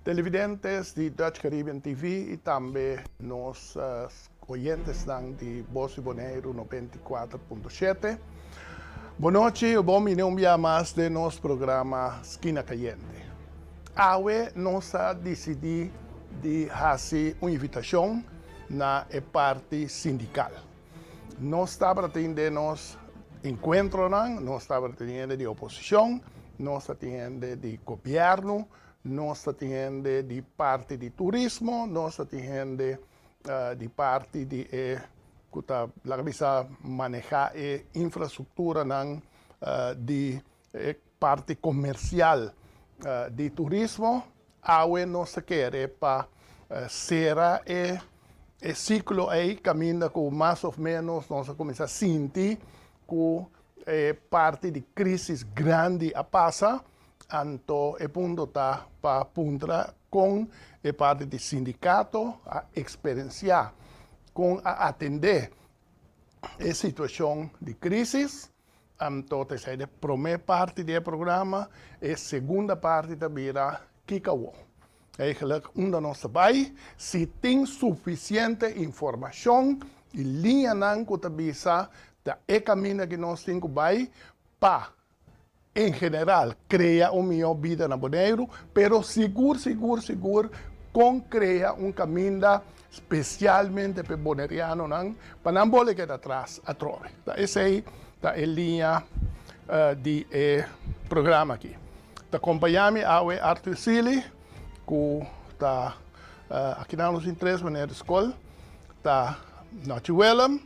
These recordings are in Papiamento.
Televidentes di Dutch Caribbean TV i tambe nos oyentesnan di Bos di Boneiru 94.7. Bon nochi, bon bini un bia mas den nos programa Skina Kayente. Awe nos a disidí di hasi un invitashon na e parti sindikal. Nos tabatin den nos enkuentronan, nos tabatin hende di oposishon, nos tatin hende di gobièrnu, nos tatin hende di parti di turismo, nos tatin hende di parti di e ku ta laga bisa manehá e infrastrukturanan di e parti komersial di turismo. Awe nos ta kere pa sera e siklo ei kaminda ku mas òf ménos nos a kuminsá sinti ku e parti di krísis grandi a pasa. Anto e punto ta pa puntra kon e parti di sindikato a eksperensiá, kon a atendé e situashon di krísis. Anto ta esei e promé parti di e programa. E segunda parti ta bira kiko awor. Eigenlijk unda nos ta bai si tin sufisiente informashon i liñanan ku ta bisa ta e kaminda ku nos tin ku bai pa en general krea un mihó bida na Boneiru, pero sigur sigur sigur kon krea un kaminda spesialmente pa e bonerianonan pa nan bole keda atras atrobe. Ta esei ta e liña di e programa aki. Ta kompañá mi awe Arthur Sealy ku ta akinan nos tin tres meneer di skol, ta Nochi Willem,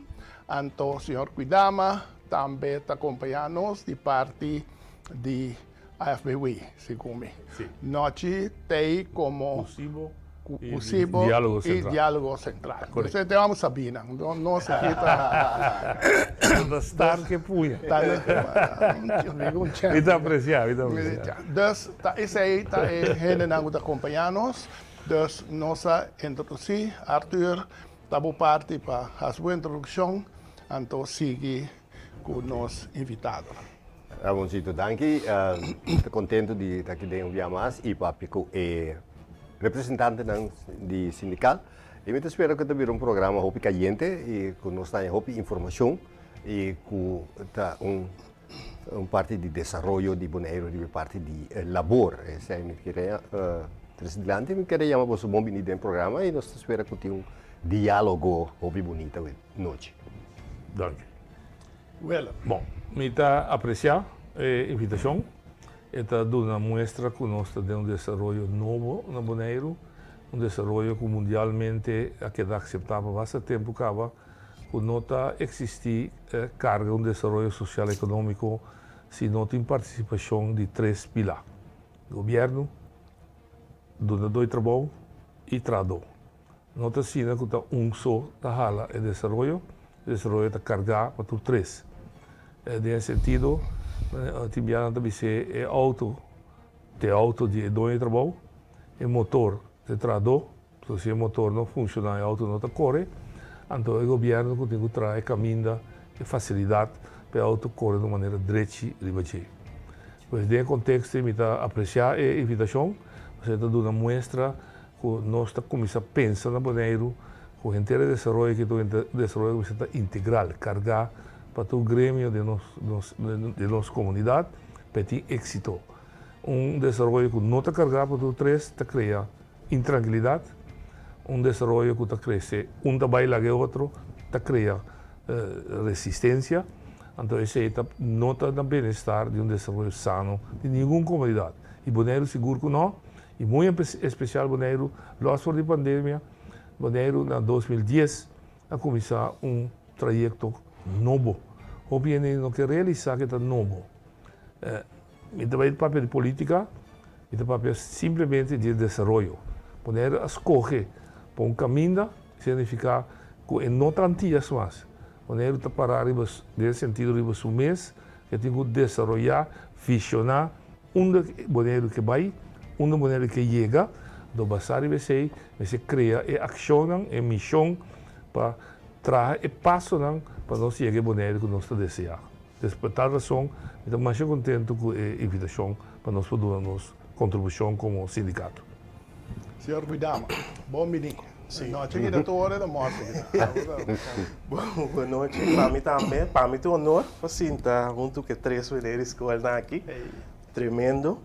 anto señor Kwidama tambe ta kompañá nos di parti di AFBW, segun mi. Nochi t'ei komo USIBO i Diálogo Sentral. Esei te amo sabí nan. Nos aki ta. Ta star ke puña. Mi ta apresiá, mi ta apresiá. Dus ta esei ta e hendenan ku ta kompañá nos. Dus nos a introdusí Arthur. Ta bo parti pa hasi bo introdukshon, anto sigui ku nos invitadonan. Ramoncito, danki. Mi ta kontentu di ta aki den un bia mas i papia ku e representantenan di sindikal. I mi ta spera ku ta bira un programa hopi kayente i ku nos ta haña hopi informashon i ku ta un un parti di desaroyo di Boneiru riba e parti di labor. Esei mi kere trese dilanti. Mi kere yama boso bon bini den programa i nos ta spera ku tin un diálogo hopi bunita awe nochi. Danki. Willem. Bon, mi ta apresiá e invitashon. E ta duna muestra ku nos ta den un desaroyo nobo na Boneiru, un desaroyo ku mundialmente a keda akseptá pa basta tempu kaba. ku no ta eksistí karga un desaroyo sosial ekonómiko si no tin partisipashon di tres pilá, gobièrnu, dunadó di trabou i trahadó. No ta asina ku ta un so ta hala e desaroyo, e desaroyo ta kargá pa tur tres. Den e sentido, tin biaha nan ta bis'é e outo ta e outo di e doño di trabou, e motor ta e trahadó. So si e motor no funciona e auto no ta core, anto e gobierno cu tin cu traha e caminda, e facilidad pa e auto core di un manera drechi riba dje. Pues den e contexto ei mi ta aprecia e invitacion, pasobra e ta duna muestra cu nos ta cuminsa pensa na Boneiru cu henter e desaroyo aki ta un desaroyo cu mester ta integral, carga pa tur gremio den nos den nos comunidad pa e tin exito. Un desaroyo cu no ta carga pa tur tres ta crea Intrankilidat, un desaroyo ku ta krese un ta bai laga e otro, ta krea resistensia, anto esei ta no ta na benestar di un desaroyo sano di ningun komunidat. I Boneiru sigur ku no, i muy espesial Boneiru, lòs for di pandemia, Boneiru na 2010 a kuminsá un trayekto nobo. Hopi hende no ke realisá ke ta nobo. Mi ta bai papia di politica, mi ta papia simplemente di e desaroyo. Bonaire a scoge pa un caminda, significa cu e no ta Antillas mas. Bonaire ta para riba, den e sentido riba su mes, e tin cu desaroya, visiona unda Bonaire ke bai, unda Bonaire ke yega, anto basa riba esey mester crea e accionnan, e mision pa traha e pasonan pa nos yega e Bonaire cu nos ta desea. Des pa tal rason mi ta masha kontentu ku e invitashon pa nos por duna nos kontribushon komo sindikato. Señor Guidama, bon bini. Nochi kita tur ora ta morto kita. Bon nochi, pa mi tambe, pa mi ta un honor pa sinta huntu ku e tres meneer di skolnan aki. Tremendo.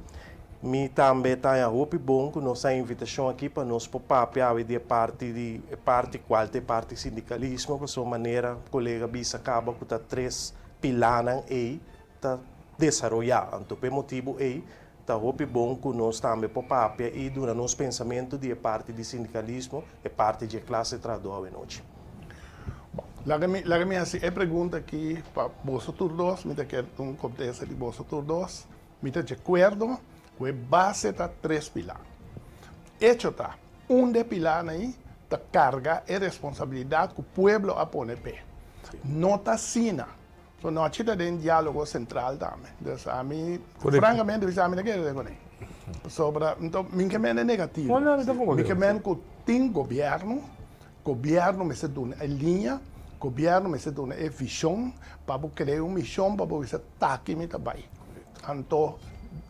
Mi tambe ta haña hopi bon ku nos a invitashon aki pa nos por papia awe di e parti di e parti kual ta e parti sindikalismo pasobra manera kolega bisa kaba ku ta tres pilanan ei ta desaroyá. Anto pa e motibu ei ta hopi bon ku nos tambe por papia i duna nos pensamentu di e parti di sindikalismo, e parti dje klase trahadó awenochi. Bon, laga mi laga mi hasi e pregunta aki pa boso tur dos, mi ta kier un kontesta di boso tur dos. Mi ta djekuerdo ku e base ta tres pilar. Echo ta, un di e pilarnan ei ta karga e responsabilidat ku pueblo a pone p'e. No ta asina. So nochi ta den dialogo central tambe. Dus ami, francamente bisa ami ta kere kuné. Pasobra nto mi ke mende negativo. Mi ke mende ku tin gobierno, gobierno mester duna e liña, gobierno mester duna e vision pa bo krea un mision pa bo bisa taki mi ta bai. Anto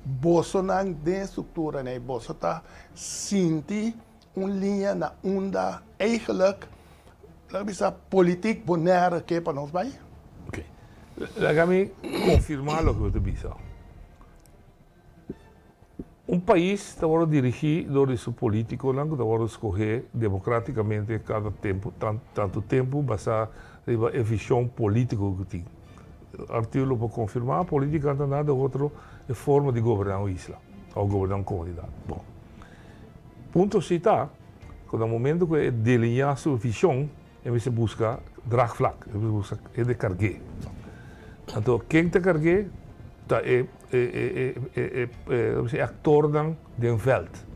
bosonan den e struktura nei boso ta sinti un liña na unda eigenlijk, laga bisa, politiek Bonaire ke pa nos bai? Ok. Laga mi konfirmá loke bo ta bisa. Un pais ta wòrdu dirigí dor di su polítikonan ku ta wòrdu skohé demokratikamente kada tempu, tantu tempu basá riba e vishon polítiko ku tin. Arthur lo por konfirmá, polítika no ta nada otro e forma di goberná un isla òf goberná un komunidat. Bon. Punto si ta ku na momento ku e deliñá su vishon e mester buska draagvlak, e mester buska hende karg'é. Anto ken ta karg'é ta e e e aktornan den vèlt.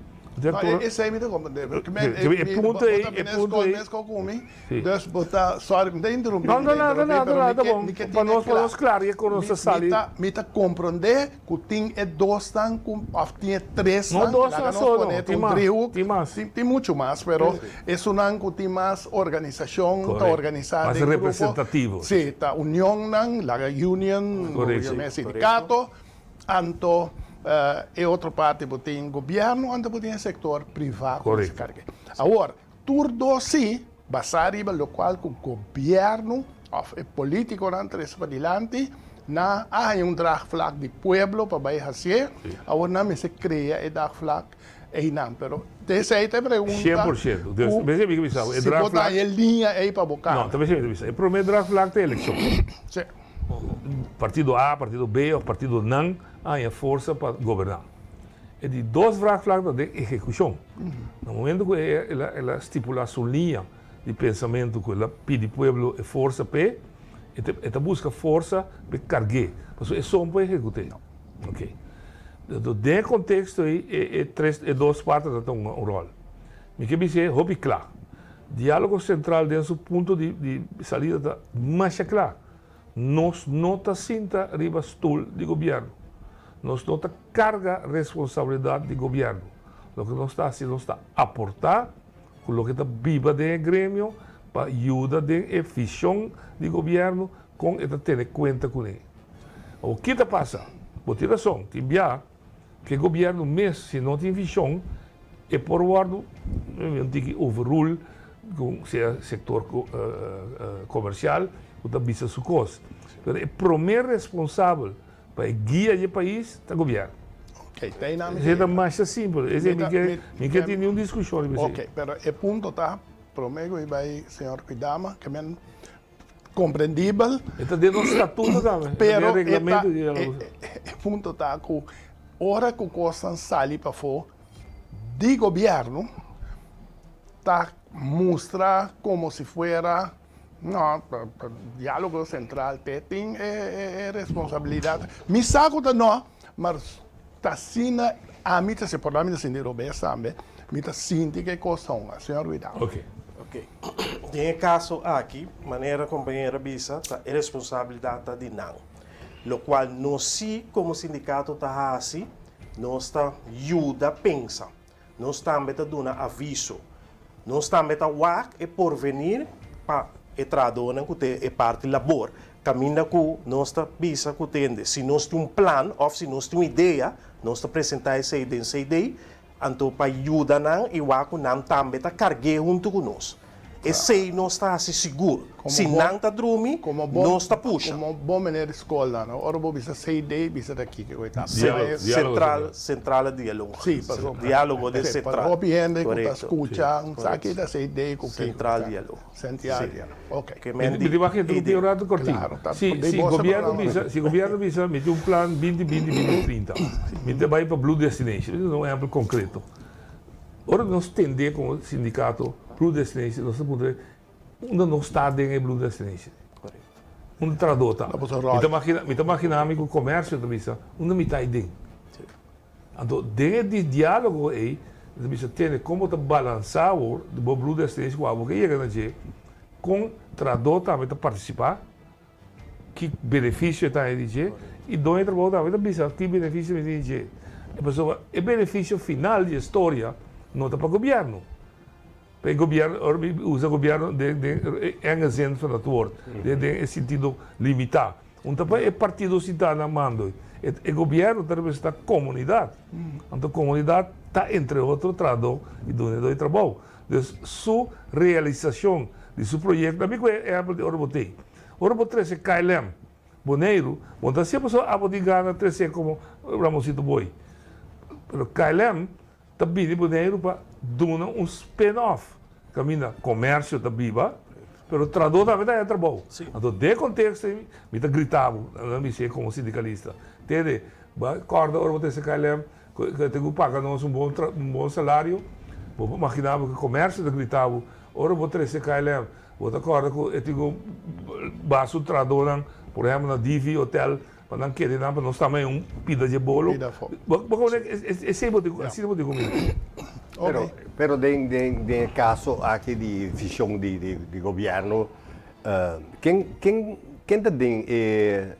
No, esei mi ta komprendé. E punto ei, e punto ei. Bo ta bini skol mes ku mi, dus bo ta, sorry, mi ta interrumpí, mi ta interrumpí, pero mi ke tene kla. Pa nos klaria kon nos ta sali. Mi ta komprendé Ku tin e dosnan ku òf tin e tresnan, No dosnan laga nos so no, pone tin un mas, driehoek, tin mas. tin tin muchu mas, pero esunnan ku tin mas organisashon ta Correcto, organisá mas den grupo, representativo. sí, ta unionnan, laga union, Correcto. yam'é sindikato, anto e otro parti bo tin gobièrnu, anto bo tin e sektor privá ku mester Correcto. karg'é. Awor, tur dos sí, basá riba lokual ku gobièrnu òf e polítikonan trese padilanti, nan a haña un draagvlak di pueblo pa bai hasié, awor nan mester krea e draagvlak einan. Pero esei ta e pregunta 100%. Dus, ku mester mi ke bisa bo, e si bo ta draagvlak. haña e liña ei pa bo No, kana. ta mester mi ta bisa, e promé draagvlak ta e elekshon. Sí. Partido A, partido B òf partido nan a haña forsa pa goberná. E di dos vraagvlak ta den ehekushon. Na momento ku el a el a stipulá su liña di pensamentu ku el a pidi pueblo e forsa p'e, e ta e ta buska forsa p'e karg'é, pasobra e son por ehekut'é. Oke. Anto den e konteksto ei e e tres e dos partenan ta tuma un ròl. Mi ke bis'é hopi kla, Diálogo Sentral den su punto di di salida ta masha kla. Nos no ta sinta riba stul di gobièrnu. Nos no ta karga responsabilidat di gobièrnu. Loke nos ta hasi, nos ta aportá ku loke ta biba den e gremio pa yuda den e vishon di gobièrnu kon e ta tene kuenta kuné. Awor, ki ta pasa? Bo tin rason, tin bia Ke gobierno mes si no tin vision e por wordo un tiki overrule cu sea sector comercial cu ta bisa su cos. Pero e prome responsabel pa e guia di e pais ta gobierno. Ok, ta einan mi Esey ta masha simpel. Esey mi ke mi ke tin niun discusion riba esey. Ok, pero e punto ta prome cu mi bay señor Kwidama ke men Komprendibel. E ta den nos statuto tambe. E ta den e reglamento di Pero e punto ta ku ora ku kosnan sali pafó di gobièrnu ta mustra komo si fuera no Diálogo Sentral te tin e responsabilidat. Mi sa ku ta no, mar ta asina ami ta por lo ami ta sinti robes tambe, mi ta sinti ku e kos ta un. Señor Widal. Ok. Ok. Den e kaso aki, manera kompañero a bisa, ta e responsabilidat ta di nan. Lokual nos si komo sindikato ta hasi, nos ta yuda pensa. Nos tambe ta duna aviso. Nos tambe ta wak e porvenir pa e trahadónan ku ta e parti labor. Kaminda ku nos ta bisa ku tende, si nos tin un plan òf si nos tin un idea, nos ta presentá esei den CD. Anto pa yuda nan i wak ku nan tambe ta karg'é huntu ku nos. Esei nos ta hasi sigur. Si nan ta drumi, nos ta pusha. Komo bon meneer di skol nan, ora bo bisa CD, bisa ta kiko ku e ta. Sentral, Centrale Dialoog. Sí, pasobra. Diálogo den Sentral. Pa hopi hende ku ta skucha, sa ki ta CD ku kiko. Sentral Dialoog. Sentral Dialoog, ok. Mi tin wak interrumpí un rato kòrtiku. Si, si gobièrnu bisa, si gobièrnu bisa mi tin un plan binti binti binti trinta, mi ta bai pa Blue Destination, mi ta duna un ehèmpel konkreto. Ora nos tendé komo sindikato Blue Destination, nos ta puntra unda nos ta den e Blue Destination? Unda trahadó ta? Mi ta magina, mi ta magina mi ku komersio ta bisa unda mi ta aiden? Anto den e diálogo ei, mi ta bisa tende kon bo ta balansá awor bo Blue Destination ku abo ke yega na dje, kon trahadó tambe ta partisipá, ki benefisio e ta haña di dje, i doño di trabou tambe ta bisa ki benefisio mi tin di dje. Pasobra e benefisio final di e storia no ta pa gobièrnu. Pa e gobièrnu, ora mi usa gobièrnu den den e enge zin van het woord, den den e sintido limitá. Un ta pa e partido sintá na mando. E e gobièrnu ta representá komunidat. Anto komunidat ta entre otro trahadó i dunedó di trabou. Dus su realisashon di su proyekto, ami ku e ehèmpel di ora bo tei. Ora bo trese KLM Boneiru, bo no ta hasié pasobra abo tin gana tresé komo Ramonsito Booi. Pero KLM ta bini Boneiru pa duna un spin off kaminda komersio ta biba, pero trahadó tambe ta haña trabou. Anto den e konteksto ei mi ta grita bo, mi bis'é komo sindikalista, tende, bo a kòrda ora bo trese KLM ku e tin ku paga nos un bon un bon salario? Bo por maginá bo ku komersio ta grita bo ora bo trese KLM, bo ta kòrda ku e tin ku baha su trahadónan, por ehèmpel na Divi Hotel, Pa nan kere nan pa nos ta mei un pida dje bolo. Bo bo kono esei bo tin asina bo tin ku mira. Pero pero den den den e kaso aki di vision di di di gobierno ken ken ken ta den e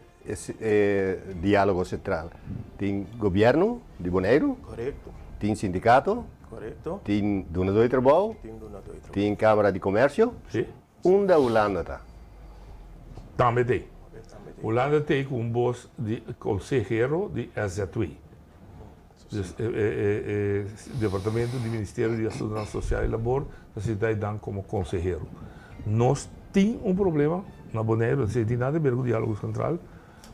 e dialogo sentral? Tin gobierno di Boneiru? Korekto. Tin sindikato? Korekto. Tin dunadó di trabou? Tin dunadó di trabou. Tin Kamara di Komersio? Si. Unda Hulanda ta? Tambe t'ei. Hulanda t'ei ku un bos di konsehero di SZW. Dus e e departamento di Ministerio di Asuntonan Sosial i Labor ta sinta eidan komo konsehero. Nos tin un problema na Boneiru, esei tin nada di ber ku Diálogo Sentral,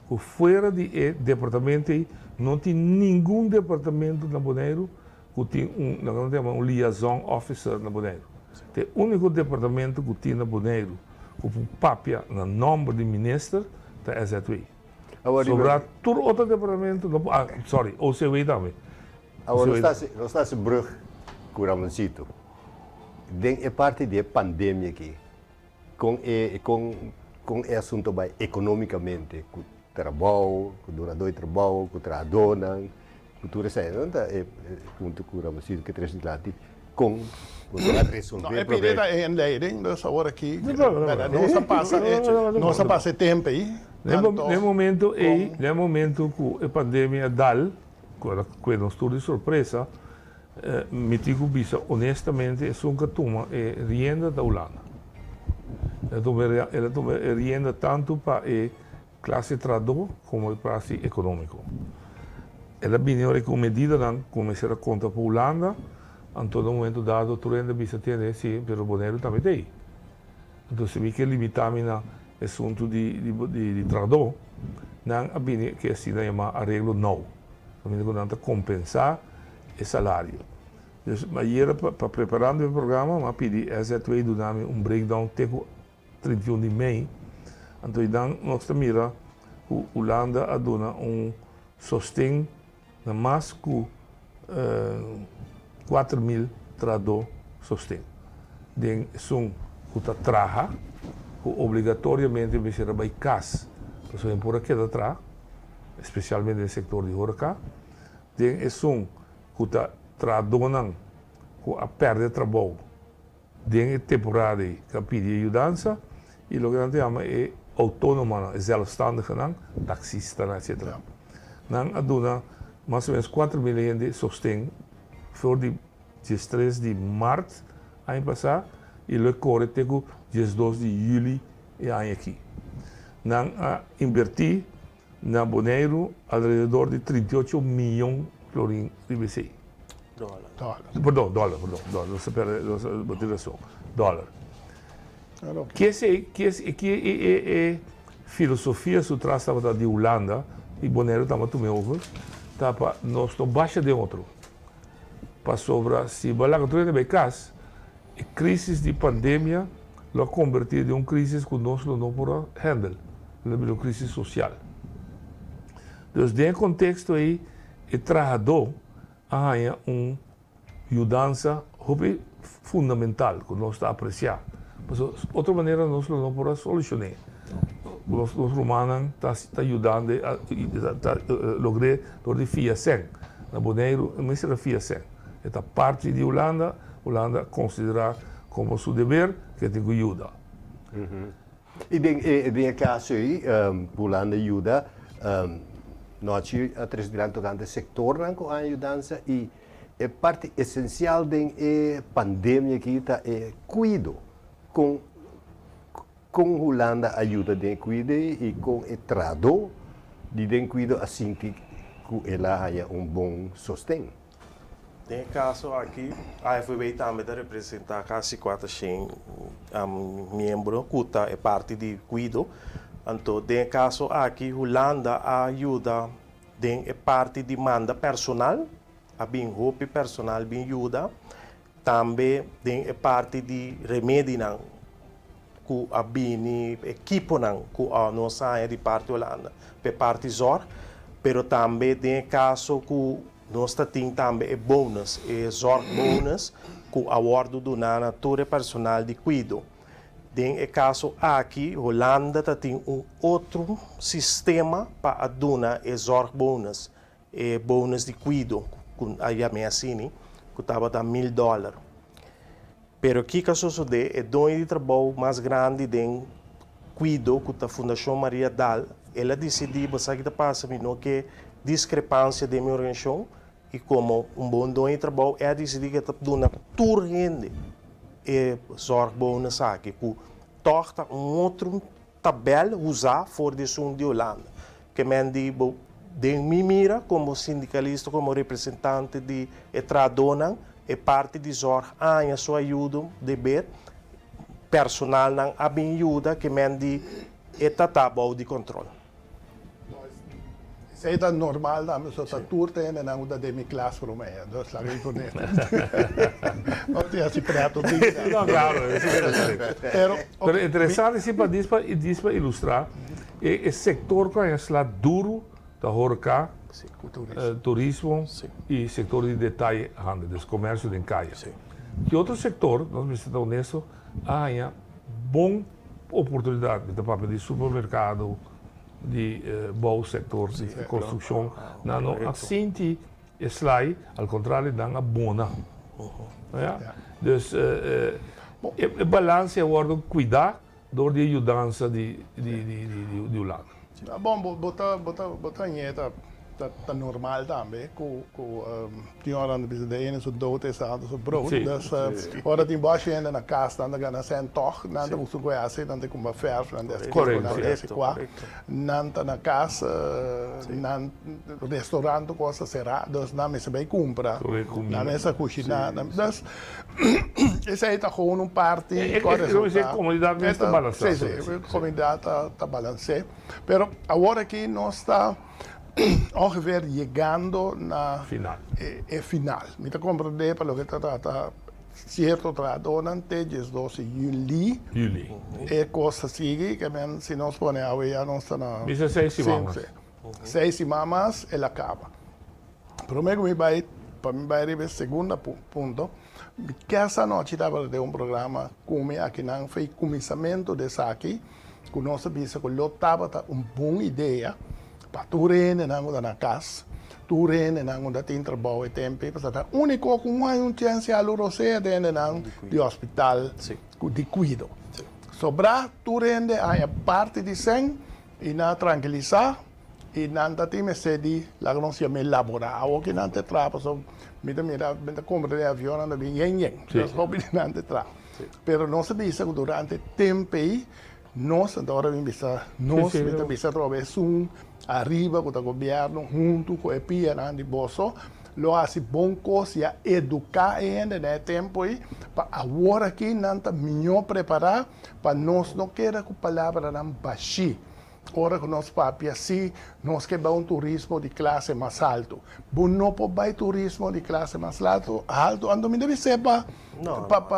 ku fuera di e departamento ei no tin ningun departamento na Boneiru ku tin un, loke nan ta yama un liaison officer na Boneiru. Ta e úniko departamento ku tin na Boneiru ku por papia na nòmber di minister ta SZW. Sobrá tur otro departamento no por, ah, sorry, OCW tambe. Awor nos ta hasi, nos ta hasi brug ku Ramoncito. Den e parti di e pandemia aki, Kon e kon kon e asunto bai economicamente cu trabou, cu dunador di trabou, cu trahadornan, cu tur esei? No ta e punto cu Ramosito ke trece dilanti, con boso a resolve No, e e pidi problema? ta e inleiding, dus awor aki nos a pasa e nos a pasa e tempo ei, anto Den momento ei, con. den momento cu e pandemia a dal, cu a kue nos tur di sorpresa, Mi tin ku bisa honestamente esun ku a tuma e rienda ta Hulanda. El a tuma el a tuma e rienda tantu pa e klase trahadó komo e klase ekonómiko. El a bini ora ku medidanan ku mester a konta pa Hulanda, anto na un momento dado tur hende a bisa tende si pero Boneiru tambe ta ei. Anto si mi ke limitá mi na e asuntu di di trahadó, nan a bini ke asina yamá areglo nou, kaminda ku nan ta kompensá e salario. Dus ayera pa preparando e programa mi a pidi SZW duna mi un breakdown te ku 31 di mei, anto einan nos ta mira ku Hulanda a duna un sosten na mas ku 4000 trahadó sosten den esun ku ta traha ku obligatoriamente mester a bai kas pasobra e por a keda traha, espesialmente den sektor di horeka. Den esun ku ta trahadónan ku a pèrdè trabou den e temporada ei ku a pidi e yudansa i loke nan ta yama e outónomonan, e zelfstandigenan, taksistanan etsetera. Nan a duna mas o ménos 4000 hende sosten for di 13 di mart aña pasá i lo e kore te ku 12 di yüli e aña aki. Nan a inbertí Na Boneiru alrededor di 38 miyon florin riba esei. Dòler. Dòler. Perdon, dòler, perdon, dòler. Nos a perde, nos a, bo tin rason. Dòler. Ki esei, ki es, ki e, e, e filosofia su tras tabata di Hulanda i Boneiru tamba tum'é over, ta pa nos no basha den otro. Pasobra si bo a laga tur hende bai kas, e krisis di pandemia lo a kombertí den un krisis ku nos lo no por a handle, lo a bira un krisis sosial. Dus den e konteksto ei e trahadó a haña un yudansa hopi fundamental ku nos ta apresiá. Pasobra otro manera nos lo no por a solushoné. Nos nos rumannan ta ta yudando ta logr'é dor di fia sèn. Na Boneiru e mester a fia sèn. E ta parti di Hulanda, Hulanda a konsiderá komo su deber ku e tin ku yuda. I den e den e kaso ei Hulanda yuda nochi a trese dilanti tokante sektornan ku a yudansa i e parti esensial den e pandemia aki ta e kuido. Kon kon Hulanda a yuda den e kuido ei i kon e trahadó di den kuido a sinti ku el a haña un bon sosten? Den e kaso aki, AFWB tambe ta representá kasi kuatershen miembro ku ta e parti di kuido. Anto den e kaso aki Hulanda a yuda den e parti di manda personal, a bin hopi personal bin yuda. Tambe den e parti di remedinan ku a bini, ekiponan ku a nos haña di parti Hulanda pa e parti zòrg, pero tambe den e kaso ku nos ta tin tambe e bonus, e zòrgbonus ku a wòrdu duná na tur e personal di kuido. Den e kaso aki Hulanda ta tin un otro sistema pa a duna e zòrgbonus, E bonus di kuido, ku a yam'é asini, ku tabata mil dòler. Pero kiko a sosodé? E doño di trabou mas grandi den kuido, ku ta Fundashon Maria Dal, el a disidí, Bo sa ki ta pasa, mi no ke diskrepansia den mi organisashon, i komo un bon doño di trabou, e a disidí ku e ta duna tur hende e zòrgbonus aki, ku tòg ta un otro tabèl usá for di esun di Hulanda. Ke men di bo den mi mira komo sindikalista, komo representante di e trahadónan, e parti di zòrg aña su ayudo deber, personalnan a bin yuda ke men di e ta ta bou di kòntròl. Esei ta normal tambe, so ta tur ta hendenan ku ta den mi klas promé, dus laga mi pone. No tin hasi pret un dia. No, klaro, esei ta interesante. Pero, Pero interesante si pa dis pa dis pa ilustrá e e sektor ku a haña sla duru ta horka, turismo i sektor di detaye handel, dus komersio den kaya. Ki otro sektor, nos mester ta honesto, a haña bon oportunidat, mi ta papia di supermerkado, di bou sector di construccion nan no a sinti e slai al contrario nan a bona ya dus e balance a wordo cuida door di e yudansa di di Hulanda. Bon bo ta bo ta bo ta ñe ta ta normal tambe ku ku tin ora nan ta bisa de ene su dood es de ander su brood dus ora tin boshi hende na kas nan ta gana sèn tòg nan ta buska ku e hasi nan ta kumpra fèrf nan ta hasi kiko nan ta hasi kua nan ta na kas nan restaurant tur kos ta será dus nan mester bai kumpra nan mester kushiná dus esei ta gewoon un parti ku a resultá komunidat mes ta balansá si si komunidat ta balansé pero awor aki nos ta ongeveer yegando na Final. e final. Mi ta comprende pa loke ta trata cierto trahadornan te diesdos di juli. Juli. E cos ta sigui, ke men si nos pone awe ya nos ta na. Bisa seis siman mas. Seis siman mas el a caba. Prome cu mi bay, pa mi bay riba e segunda punto, mi kes anochi tabata den un programa cu mi akinan fey cuminsamento di esaki, ku nos a bisa ku lo tabata un bon idea pa tur hendenan ku ta na kas, tur hendenan ku ta tin trabou e tempu ei, pasobra ta úniko ku un haña un chèns ya lo rosea di hendenan di hospital ku di kuido. Sobrá tur hende a haña parti di sèn i nan a trankilisá i nan ta tin mester di laga nos yam'é laborá. Awor ki nan ta traha pasobra mi ta mira mi ta kumpra den avion nan ta bin yen yen, hopi di nan ta traha. Pero nos a bisa ku durante e tempu ei nos, anto ora mi bisa nos, mi ta bisa atrobe esun ariba ku ta gobièrnu huntu ku e pianan di boso. lo hasi bon kos i a eduká e hende na e tempu ei pa awor aki nan ta mihó prepará pa nos no keda ku palabranan bashí. Ora ku nos papia si nos ke bai un turismo di klase mas altu. Bo no por bai turismo di klase mas altu, anto mi ta bis'é pa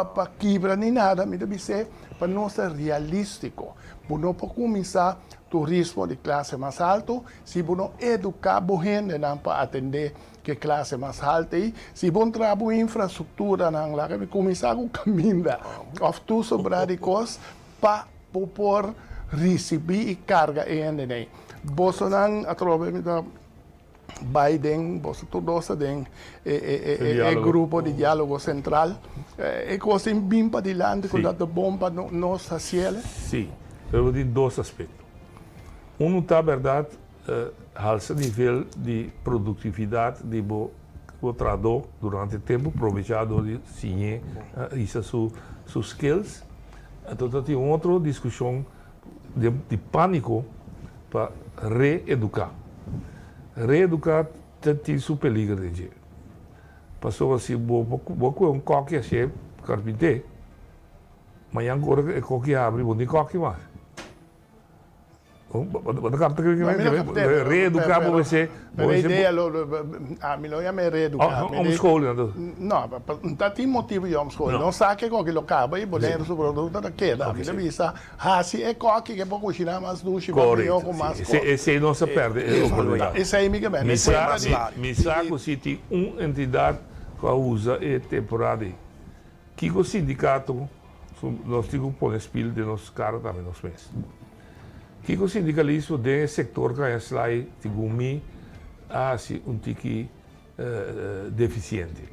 pa kibra ni nada, mi ta bis'é pa nos ta realístiko. Bo no por kuminsá turismo di klase mas altu si bo no eduká bo hendenan pa atendé ku e klase mas altu ei. Si bo no traha bo infrastrukturanan, laga mi kuminsá ku kaminda òf tur sobrá di kos pa bo por risibí i karga e hendenan ei. Bosonan atrobe mi ta bai den, boso tur dos ta den e grupo di diálogo sentral. E kos tin bin padilanti ku ta bon pa nos hasiel? Sí, pero bo tin dos aspekto. Unu ta bèrdat halsa nivel di produktividat di bo trahadó durante tempu, probechá dor di siñ'é hisa su skills. Anto ta tin un otro diskushon di pániko pa reeduká. Reeduká ta tin su peliger den dje. Pasobra si bo bo kohe un kòki hasié karpinté, mañan ku ora e kòki habri bo no tin kòki mas. Bo ta kapta kiko mi ke reeduká bo mester. Pero e idea lo, ami lo yama e reeduká. Omscholing anto? No, no ta tin motibu di omscholing. No sa ke koki lo kaba i Boneiru su produkto ta keda. Ami ta bisa hasi e koki ke por kushiná mas dushi, mas mihó ku mas kos. Esei nos a pèrdè e oportunidat. Esei mi ke mende. Mi sa ku si tin un entidat ku a usa e temporada ei. Kiko sindikato Nos tin ku pone spil den nos kara tambe nos mes. Kiko sindikalismo den e sektor kaña slai segun mi a hasi un tiki defisiente.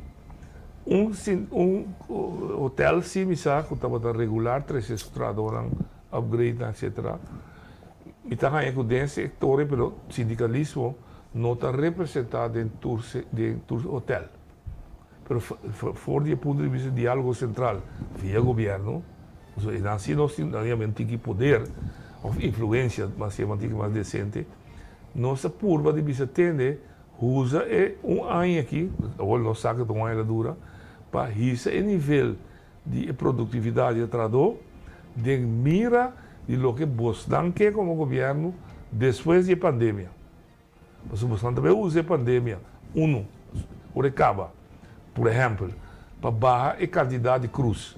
Un un hotel si mi sa ku tabata regular trese su trahadornan, upgrade nan etcetera. Mi ta haña ku den e sektor ei pero sindikalismo no ta representa den tur den tur hotel. Pero for di e punto di bista di dialogo central via gobierno, pasobra e nan si nos tin nan yama un tiki poder of influencia, mas yama un tiki mas decente, nos a purba di bisa tende usa e un aña aki, awor nos sa cu ta un aña la dura, pa hisa e nivel di e productividad di e trahador den mira di loke bosnan ke como gobierno despues di e pandemia. Pasobra boso nan ta bay usa e pandemia, uno, ora e caba, por ehempel, pa baha e cantidad di cruz.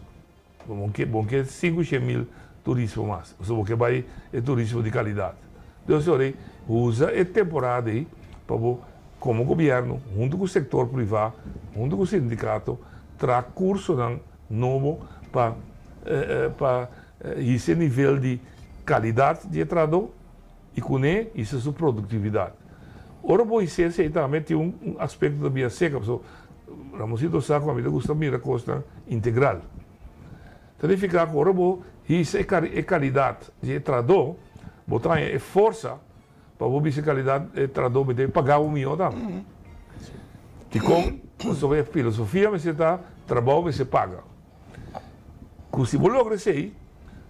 Bo ke, bo ke sinku shen mil turismo mas, pasobra bo ke bay e turismo di calidad. Entonces ora ey, usa e temporada ey pa bo, como gobierno, hunto cu sector priva, hunto cu sindicato, traha cursonan nobo pa, pa hisa e nivel di calidad di e trahador. I kuné hisa su produktividat. Ora bo hisa esei tambe tin un aspekto ta bia seka pasobra Ramonsito sa ku ami ta gusta mira kosnan integral. Ta nifiká ku ora bo hisa e kalidat di e trahadó bo ta haña e forsa pa bo bisa e kalidat e trahadó mi debe paga bo mihó tambe. Dikon? Pasobra e filosofia mester ta trabou mester paga. Ku si bo logra esei,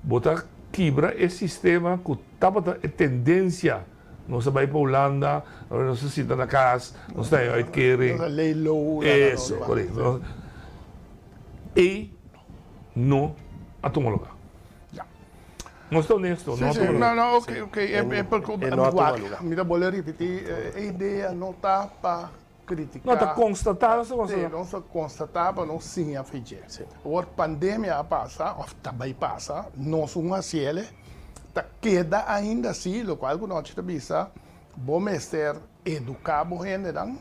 bo ta kibra e sistema ku tabata e tendensia. Nos a bai pa Hulanda, ora nos a sinta na kas, nos ta haña uitkering. Nos a lay low. Eso, korekto. Ei no a tuma lugá. Nos ta honesto, no a tuma lugá. No, no, oké, oké. E no a tuma lugá. Mi ta bolbe ripití, e idea no ta pa Critica. No ta constata, nos ta constata. Sí, nos ta constata pa nos siña fe dje. Sí. Awor pandemia a pasa, of ta bay pasa, nos un haciele, ta keda ainda si, locual cu nochi ta bisa, bo mester educa bo hendenan,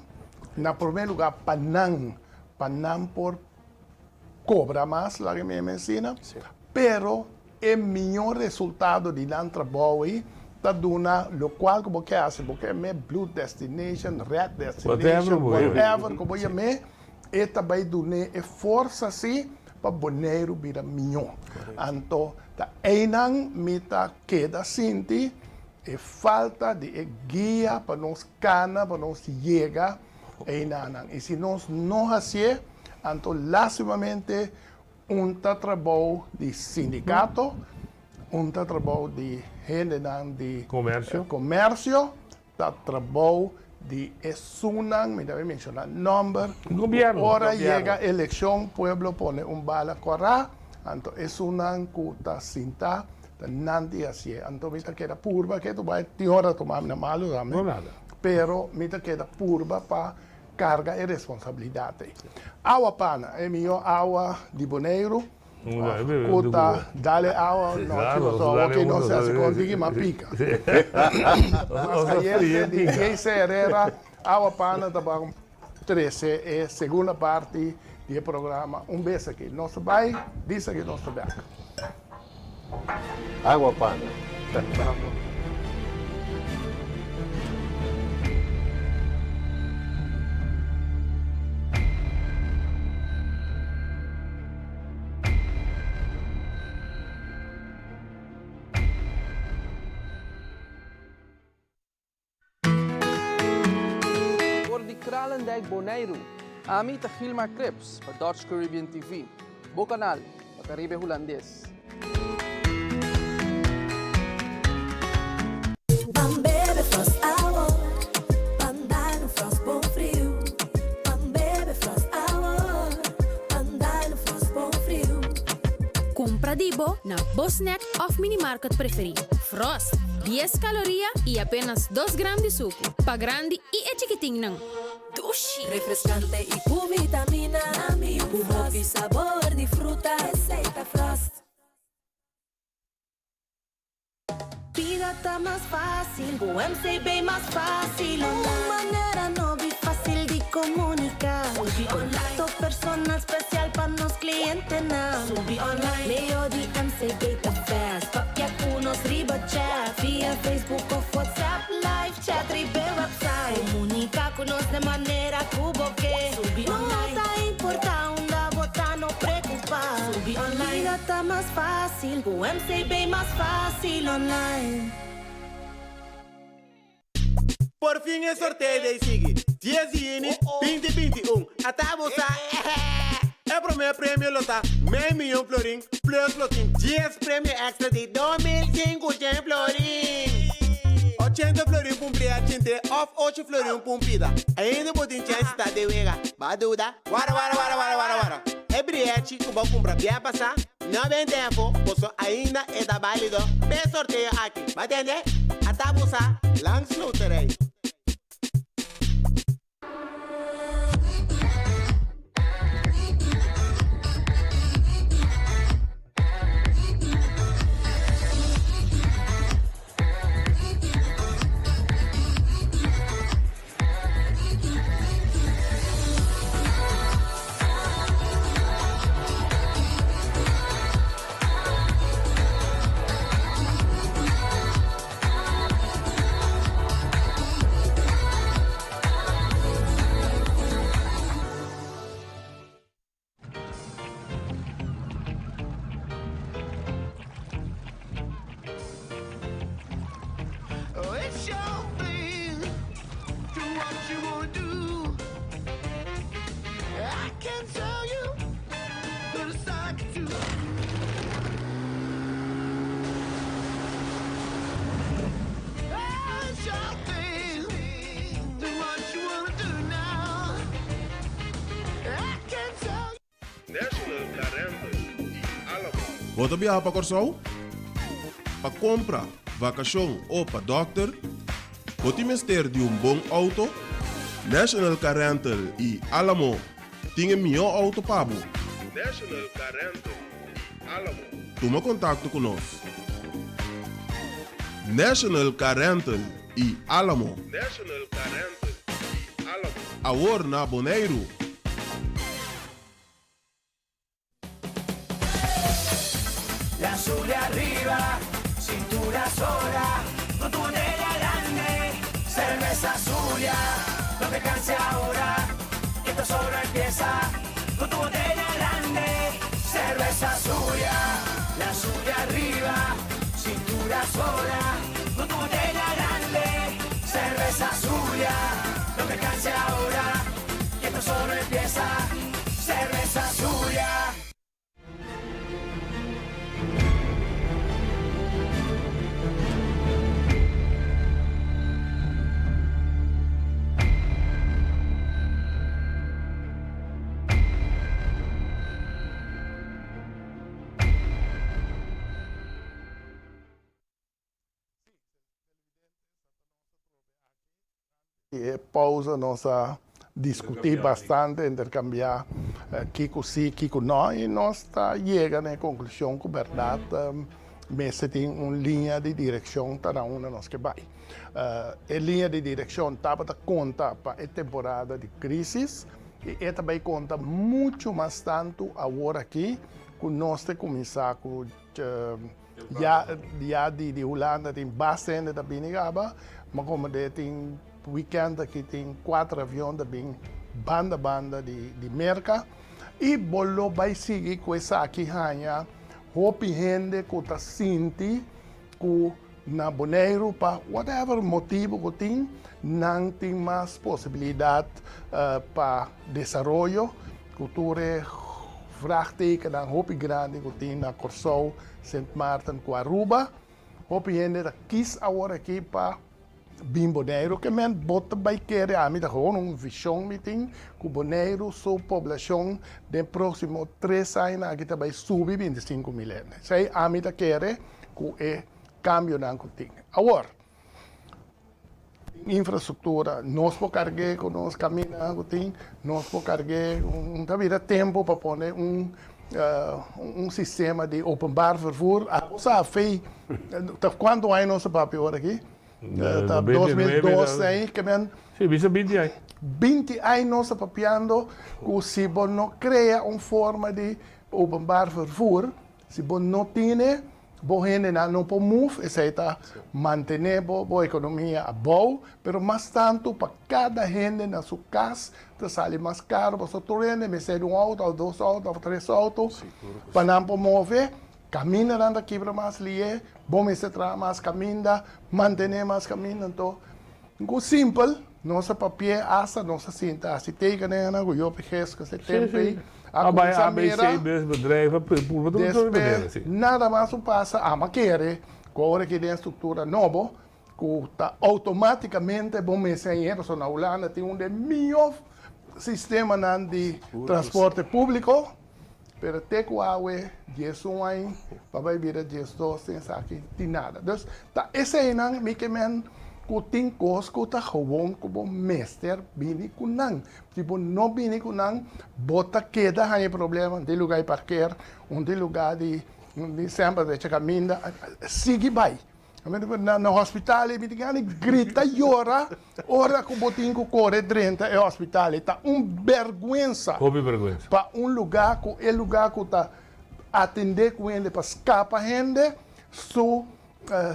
na prome lugar pa nan, pa nan por cobra mas, laga mi mensina, pero E mihó resultado di nan trabou ei ta duna lokual ku bo ke hasi, bo ke yam'é blue destination, red destination, whatever ku bo yam'é, e ta bai dun'é e forsa si pa Boneiru bira mihó. Anto ta einan mi ta keda sinti e falta di e guia pa nos kana, pa nos yega einanan. I si nos no hasié, anto lastimamente Un ta trabou di sindikato, un ta trabou di hendenan di Komersio. komersio, ta trabou Di esunnan, mi ta bay menciona nomber, cu ora yega eleccion pueblo pone un bala cora, anto esunnan cu ta sinta ta nan di hacié. Anto mi ta keda purba ke tu bay tin ora tuma mi na malo tambe, pero mi ta keda purba pa carga e responsabilidad ey. Awa pana, e miyo awa di Boneiru. Ku ta dale awa no chicos awo ke no se hasi con diki ma pica. Mas cayente di JC Herrera awa pana ta ban trece e segunda parti di e programa un bes aki. Nos ta bay disa ki nos ta bek. Awa pana. For di Kralendijk, Boneiru, ami ta Gilmar Cripps pa Dutch Caribbean TV, bo kanal pa Karibe Hulandes. Ban bebe Frost awor, ban dal un Frost bon friu. Ban bebe Frost awor, ban dal un Frost bon friu. Kumpra di bo na bo snack òf minimarket preferí. Frost, dies kaloria i apenas dos gram di suku, pa grandi i e chikitinnan. Dushi! Refreskante i ku vitamina, ku hopi sabor di fruta, esei ta Frost. Bida ta mas fásil ku MCB mas fásil Un manera nobo i fásil di komuniká Kontakto personal spesial pa nos klientenan Medio di MCB ta fast Papia ku nos riba chat Via Facebook of WhatsApp Live chat riba e website Komuniká ku nos den manera ku bo ke No ta importá unda bo ta no preokupá Bida ta mas fásil ku MCB mas fásil online. Por fin e sorteo dei sigui, dies di yüni, binti 21, ata bo sa ehe! E promé premio lo ta mei miyon florin plus lo tin dies premio extra di 2500 florin! 80 florin p'un bria chinte òf ocho florin p'un pida. Ainda bo tin chèns ta den wega. Ba duda? Wara wara wara wara wara wara! E briechi ku bo kumpra bia pasá no ben tempo, boso ainda e ta bálido p'e sorteo aki. Ba tende? Ata bo sa langs loterij. Bo ta biaha pa Kòrsou? Pa kompra, vakashon o pa dòkter? Bo tin mester di un bon outo? National Car Rental i Alamo tin e mihó outo pa bo. National Car Rental i Alamo. Tuma kontakto ku nos. National Car Rental i Alamo. National Car Rental i Alamo. Awor na Boneiru. La Zulia arriba, cintura sola, con tu botella grande, cerveza Zulia, no te canses ahora, que esto solo empieza, con tu botella grande, cerveza Zulia, la Zulia arriba, cintura sola, con tu botella grande, cerveza Zulia, no te canses ahora, que esto solo empieza, cerveza Zulia. E pausa nos a diskutí bastante, interkambiá kiko sí, kiko no, i nos ta yega na e konklushon ku bèrdat mester tin un liña di direkshon ta na unda nos ke bai. E liña di direkshon tabata konta pa e temporada di krísis i e ta bai konta muchu mas tantu awor aki ku nos ta kuminsá ku Ya ya di di Hulanda tin basta hende ta bini kaba, ma como de tin weekend aki tin cuater avion ta bin banda banda di di Merca y bo lo bay sigui cu esaki haña hopi hende cu ta sinti cu na Boneiru pa whatever motibo cu tin nan tin mas posibilidad pa desaroyo Ku tur e vraagtekennan hopi grandi ku tin na Kòrsou, Sint Maarten ku Aruba, hopi hende ta kis awor aki pa bin Boneiru. Ke men bo ta bai kere ami ta gewoon un vishon mi tin ku Boneiru su poblashon den próksimo tres añanan aki ta bai subi 25.000 hende. Esei ami ta kere ku e kambionan ku tin. Awor. Infrastruktura, nos por karg'é ku nos kaminda ku tin, nos por karg'é, un ta bira tempu pa pone un un sistema di openbaar vervoer. Abo sa fei, ta kuantu aña nos ta papia ora aki? Ta 2002 ei ke men. Si, bisa binti aña. Binti aña nos ta papiando ku si bo no krea un forma di openbaar vervoer, si bo no tine. Bo hendenan no por move, esei ta mantené bo bo ekonomia abou, pero mas tantu pa kada hende na su kas ta sali mas karo pasobra tur hende mester di un outo òf dos outo òf tres outo pa nan por move, kamindanan ta kibra mas lié, bo mester traha mas kaminda, mantené mas kaminda, anto ku simpel nos a papi'é asta nos a sinta hasi tekeninganan ku Jopi Geske se tempu ei. A bai ABC, busbedrijven, purba tur tur manera, si. Nada mas un pasa, ama kere ku ora ki den struktura nobo ku ta outomátikamente bo mester a yega, pasobra na Hulanda tin un den mihó sistemanan di transporte públiko, pero te ku awe 11 aña pa bai bira 12 den esaki tin nada. Dus ta eseinan mi ke men ku tin kos ku ta gewoon ku bo mester bini ku nan. Si bo no bini ku nan, bo ta keda haña problema di lugá di parker, un di lugá di di semper drecha kaminda, sigui bai. Na hospital ei mi tin gana di grita yora ora ku bo tin ku kore drenta e hospital ei. Ta un bèrgwensa. Hopi bèrgwensa. Pa un lugá ku e lugá ku ta atendé ku hende pa skapa hende su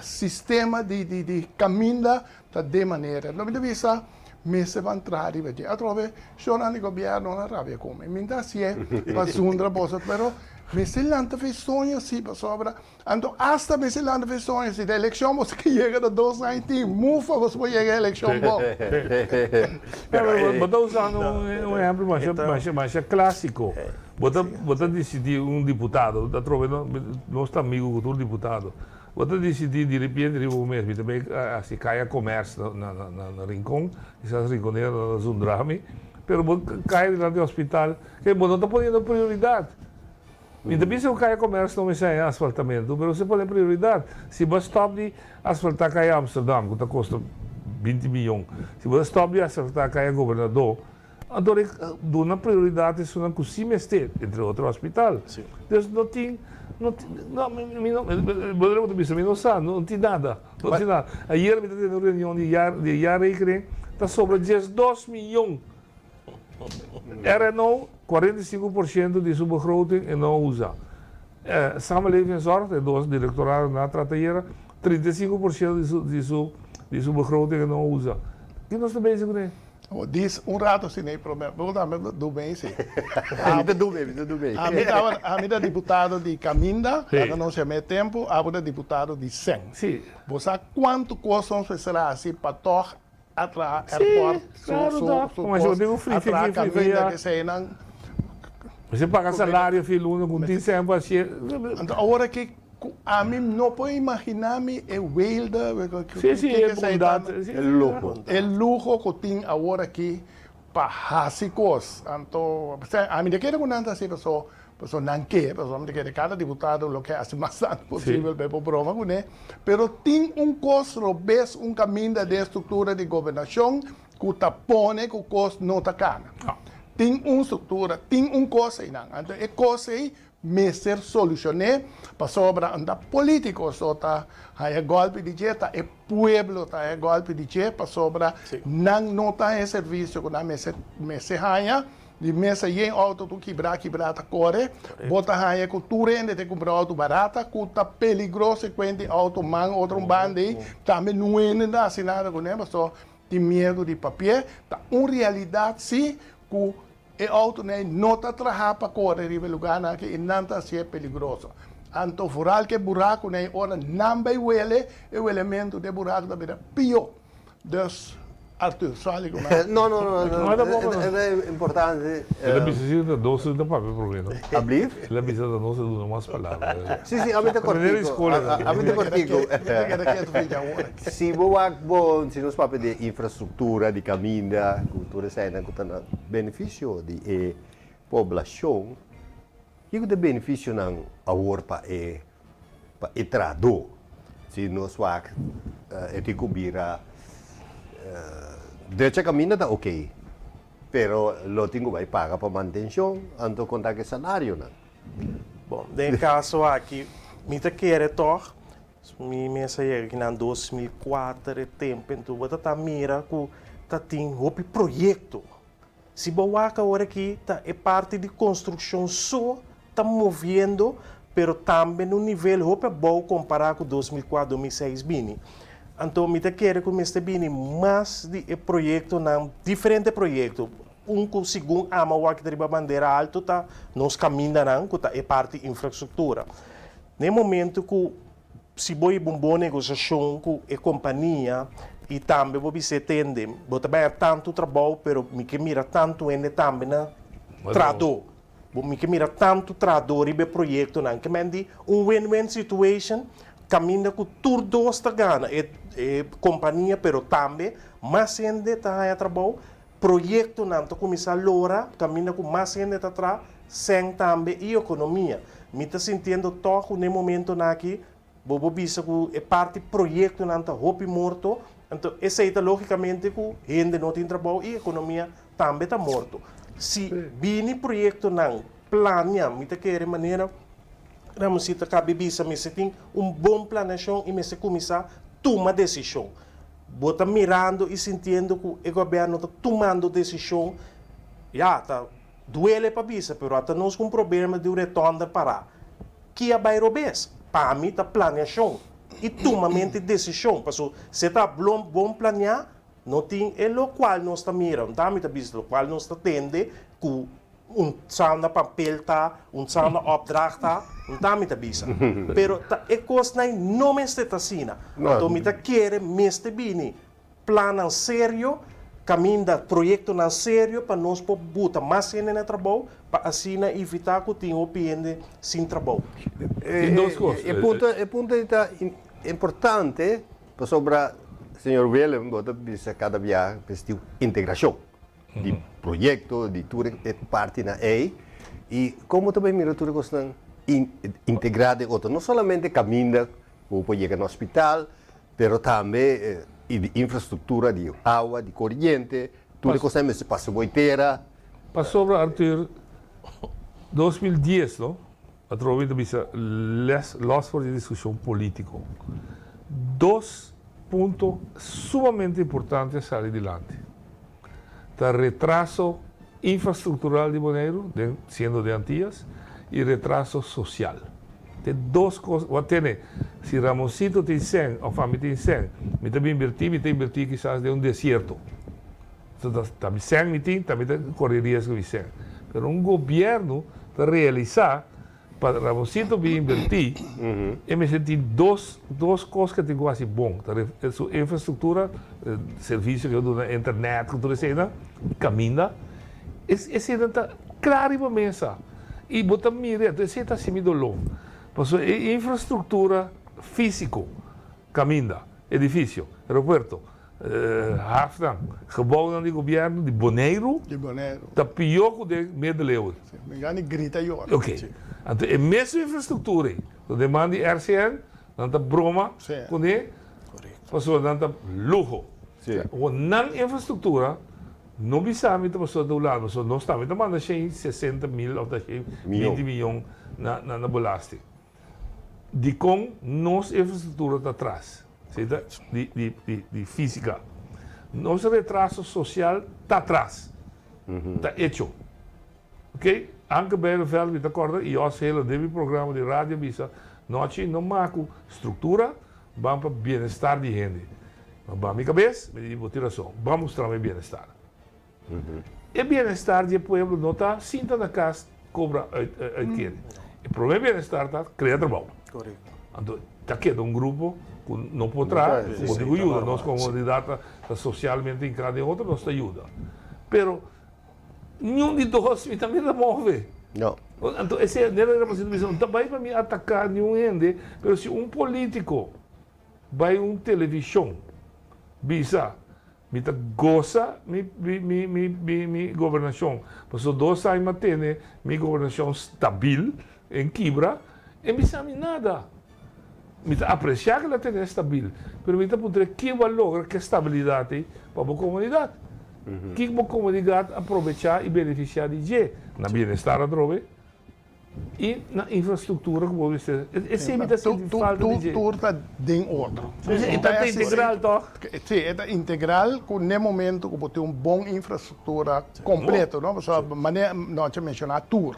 sistema di di di kaminda ta den manera. Lo mi ta bisa mester ban traha riba dje. Atrobe shornan di gobièrnu nan rabia ku mi. Mi ta hasié pa zundra boso pero mester lanta fe soño si pasobra anto asta mester lanta fe soño si ta elekshon boso ke yega ta dos aña tin mufa boso por yega e elekshon bon. Pero bo ta usando un ehempel masha masha masha klasiko. Bo ta bo ta disidí un diputado, atrobe nos ta amigu ku tur diputado. Bo ta disidí di repente riba bo mes, mi ta bai hasi kaya komèrs na na na Rincon, kisas rinconero nan ta zundra mi, pero bo kaya dilanti hospital, ke bo no ta poniendo prioridat. Mi ta bisa ku kaya komèrs no mester haña asfaltamentu, pero si pone prioridat. Si bo a stòp di asfaltá kaya Amsterdam, ku ta kosta 20 miyon, si bo a stòp di asfaltá kaya Gobernadó, Anto e duna prioridat esunnan ku si mester, entre otro hospital. Dus no tin, no tin, no, mi no, bo ta bisa mi no sa, no tin nada, no tin nada. Ayer mi ta tene un reunion di jaar, di jaarrekening, ta sobra 12 miyon. RNO, 45% di su begroting e no a usa. Samenleving en Zorg, e dos directoradonan a trata ayera, 35% di su, di su, di su begroting e no a usa. Ki nos ta bezig kuné? Bo dis un rato si nei prome. Bo tambe ta du mei si. Mi ta du mei, mi ta du mei. Ami tabata, ami ta diputado di Caminda, laga nos yama e tempu, abo ta diputado di Seng. Bo sa kuantu kos nos mester hasi pa tòg a traha airport, su, su, su kos, a traha Caminda, keseinan. Mester paga salario fi luna ku tin sèn pa hasié. Anto awor aki Ku ami no por imaginá mi e weelde, Sí, sí, e bondat, sí. E luho. E luho ku tin awor aki pa hasi kos. Anto, ami ta kere ku nan ta hasi paso, paso nan ke, paso ami ta kere kada diputado lo ke hasi mas tantu posibel pa e por broma kuné. Pero tin un kos robes, un kaminda den e struktura di gobernashon. ku ta pone ku kos no ta kana. Tin un struktura, tin un kos einan. Anto e kos ei mester solushon'é pasobra unda polítiko so ta haña gòlpi di dje, ta e pueblo ta haña gòlpi di dje pasobra nan no ta haña e servisio ku nan mester mester haña. Di mesa yen outo tur kibrá kibrá ta kore. Bo ta haña ku tur hende ta kumpra outo barata ku ta peligroso e kuenta e outo man otro un banda ei tambe no hende ta hasi nada kuné pasobra tin miedu di papié. Ta un realidat si ku e outonan ei no ta traha pa kore riba e lugarnan aki i nan ta hasié peligroso. Anto foral ku e burakunan ei ora nan bai wele e welementu di e buraku ta bira pió. Dus Arthur, sali ku nan. No, no, no, no, e ta importante. El a bisa si ta nos ta papia prome, no? Ablief? El a bisa ta nos ta duna mas palabra. Si, si, ami ta kortiku. Ami ta kortiku. Si bo wak bon, si nos papia di infrastruktura, di kaminda, ku tur eseinan ku ta na benefisio di e poblashon, kiko ta e benefisionan awor pa e pa e trahadó. Si nos wak e tin ku bira drecha kaminda ta oke, pero lo tin ku bai paga pa mantenshon, anto konta ku e salarionan. Bon, den e kaso aki mi ta kere tòg, mi mes a yega akinan 2004 e tempu enton bo ta ta mira ku ta tin hopi proyekto. Si bo wak awor aki ta e parti di konstrukshon so ta moviendo pero tambe na un nivel hopi abou kompará ku 2004, 2006 bini. Anto mi ta kere ku mester bini mas di e proyektonan, diferente proyekto. Un ku segun ama wak ta riba bandera alto ta nos kamindanan ku ta e parti infrastruktura. Na e momento ku Si bo hiba un bon negosiashon ku e kompania i tambe bo bisa e tende, bo ta baña tantu trabou pero mi ke mira tantu hende tambe na trahadó. Bo mi ke mira tantu trahadó riba e proyektonan. Ke men di un win-win situation kaminda ku tur dos ta gana, e e kompania pero tambe mas hende ta haña trabou, proyektonan ta kuminsá lora kaminda ku mas hende ta traha, sèn tambe i ekonomia. Mi ta sintiendo tòg ku n'e momentonan aki bo por bisa ku e parti proyektonan ta hopi morto, anto esei ta lógikamente ku hende no tin trabou i ekonomia tambe ta morto. Si bini proyektonan plania, mi ta kere manera Ramonsito a kabi bisa mester tin un bon planeashon i mester kuminsá tuma desishon. Bo ta mirando y sintiendo cu e gobierno ta tumando decision, ya, ta duele pa bisa, pero ata nos cu un problema di un retonda para. Ki a bay robes? Pa mi ta planeacion y tumamento di decision, paso si e ta bon planea, no tin e locual nos ta mira, un ta mi ta bisa locual nos ta tende cu Un sa na papel ta, un sa na opdracht ta, un ta mi ta bisa. Pero ta e kosnan no mester ta asina. Anto mi ta kere mester bini plannan serio, kaminda proyektonan serio pa nos por buta mas hende na trabou pa asina evitá ku tin hopi hende sin trabou. Tin dos kos. E punto e punto ei ta importante pasobra señor Willem bo ta bisa kada bia mester tin integrashon. di proyecto, di tur e partinan ey y como ta bay mira tur e cosnan integra den otro. No solamente caminda cu bo por yega na hospital, pero tambe di infrastructura di awa, di coriente, tur e cosnan mester pasa bo e tera. Pasobra Arthur, 2010 no, atrobe ta bisa les los for di discusion politico. Dos punto sumamente importante a sali dilanti. Ta retraso infrastructural di Boneiru, den siendo den Antillas, y retraso social. Te dos cos, bo a tene, si Ramoncito tin cen of ami tin cen, mi ta bin inverti, mi ta inverti kisas den un desierto. Ta ta mi cen mi tin, ta mi ta corre riesgo mi cen. Pero un gobierno ta realisa Pa Ramoncito bin invertí, e mester tin dos dos kos ku e tin ku hasi bon, ta su infrastruktura, servisio ku e duna internet ku tur eseinan, kaminda, eseinan ta kla riba mesa i bo ta mira, enton esei ta hasi mi doló, pasobra e infrastruktura físiko, kaminda, edifisio, aeropuerto, Hafnan, gebouwnan di gobierno di Boneiru ta pió ku den Middeleeuwen. Mi gana di grita yora. Ok. Anto e mesun infrastruktura ei, ku den man di RCN, nan ta broma kuné, pasobra nan ta luho. Awor nan infrastruktura no bisa mi ta pasobra ta Hulanda, pasobra nos tambe ta manda 160 mil òf ta 120 miyon na belasting. Dikon nos infrastruktura ta atras? Si ta di físika. Nos retraso sosial ta atras. Ta echo. Ok, Anke Bijleveld mi ta kòrda i Jos Helen den mi programa di radio a bisa, Nochi no maku struktura, ban pa bienestar di hende. Ma ban mi kabes, mi di bo tin rason, ban mustra mi bienestar. E bienestar di e pueblo no ta sinta na kas kobra uitkering. E prome bienestar ta krea trabou. Anto ta keda un grupo ku no por traha, ku bo tin ku yuda. Nos komunidat ta sosialmente hinká den otro, nos ta yuda. Pero Niun di dos mi tambe ta move. No. Anto esei nera era pasintu bisa no ta bai pa mi ataká niun hende, pero si un polítiko bai un televishon bisa mi ta gosa mi mi mi mi mi gobernashon pasobra dos aña mi a tene mi gobernashon stabil en kibra, e bisa mi nada. Mi ta apresiá ku el a tene stabil, pero mi ta puntra ke bo a logra ku e stabilidat ei pa bo komunidat? Kiko bo komunidat a probechá i benefisiá di dje? Na bienestar atrobe i na infrastruktura ku bo mester. Esei mi ta sinti falta di dje. Tur ta den otro. E ta integral tòg? Sí, e ta integral ku n'e momento ku bo tin un bon infrastruktura kompleto, no? Pasobra manera Nochi a menshoná tur.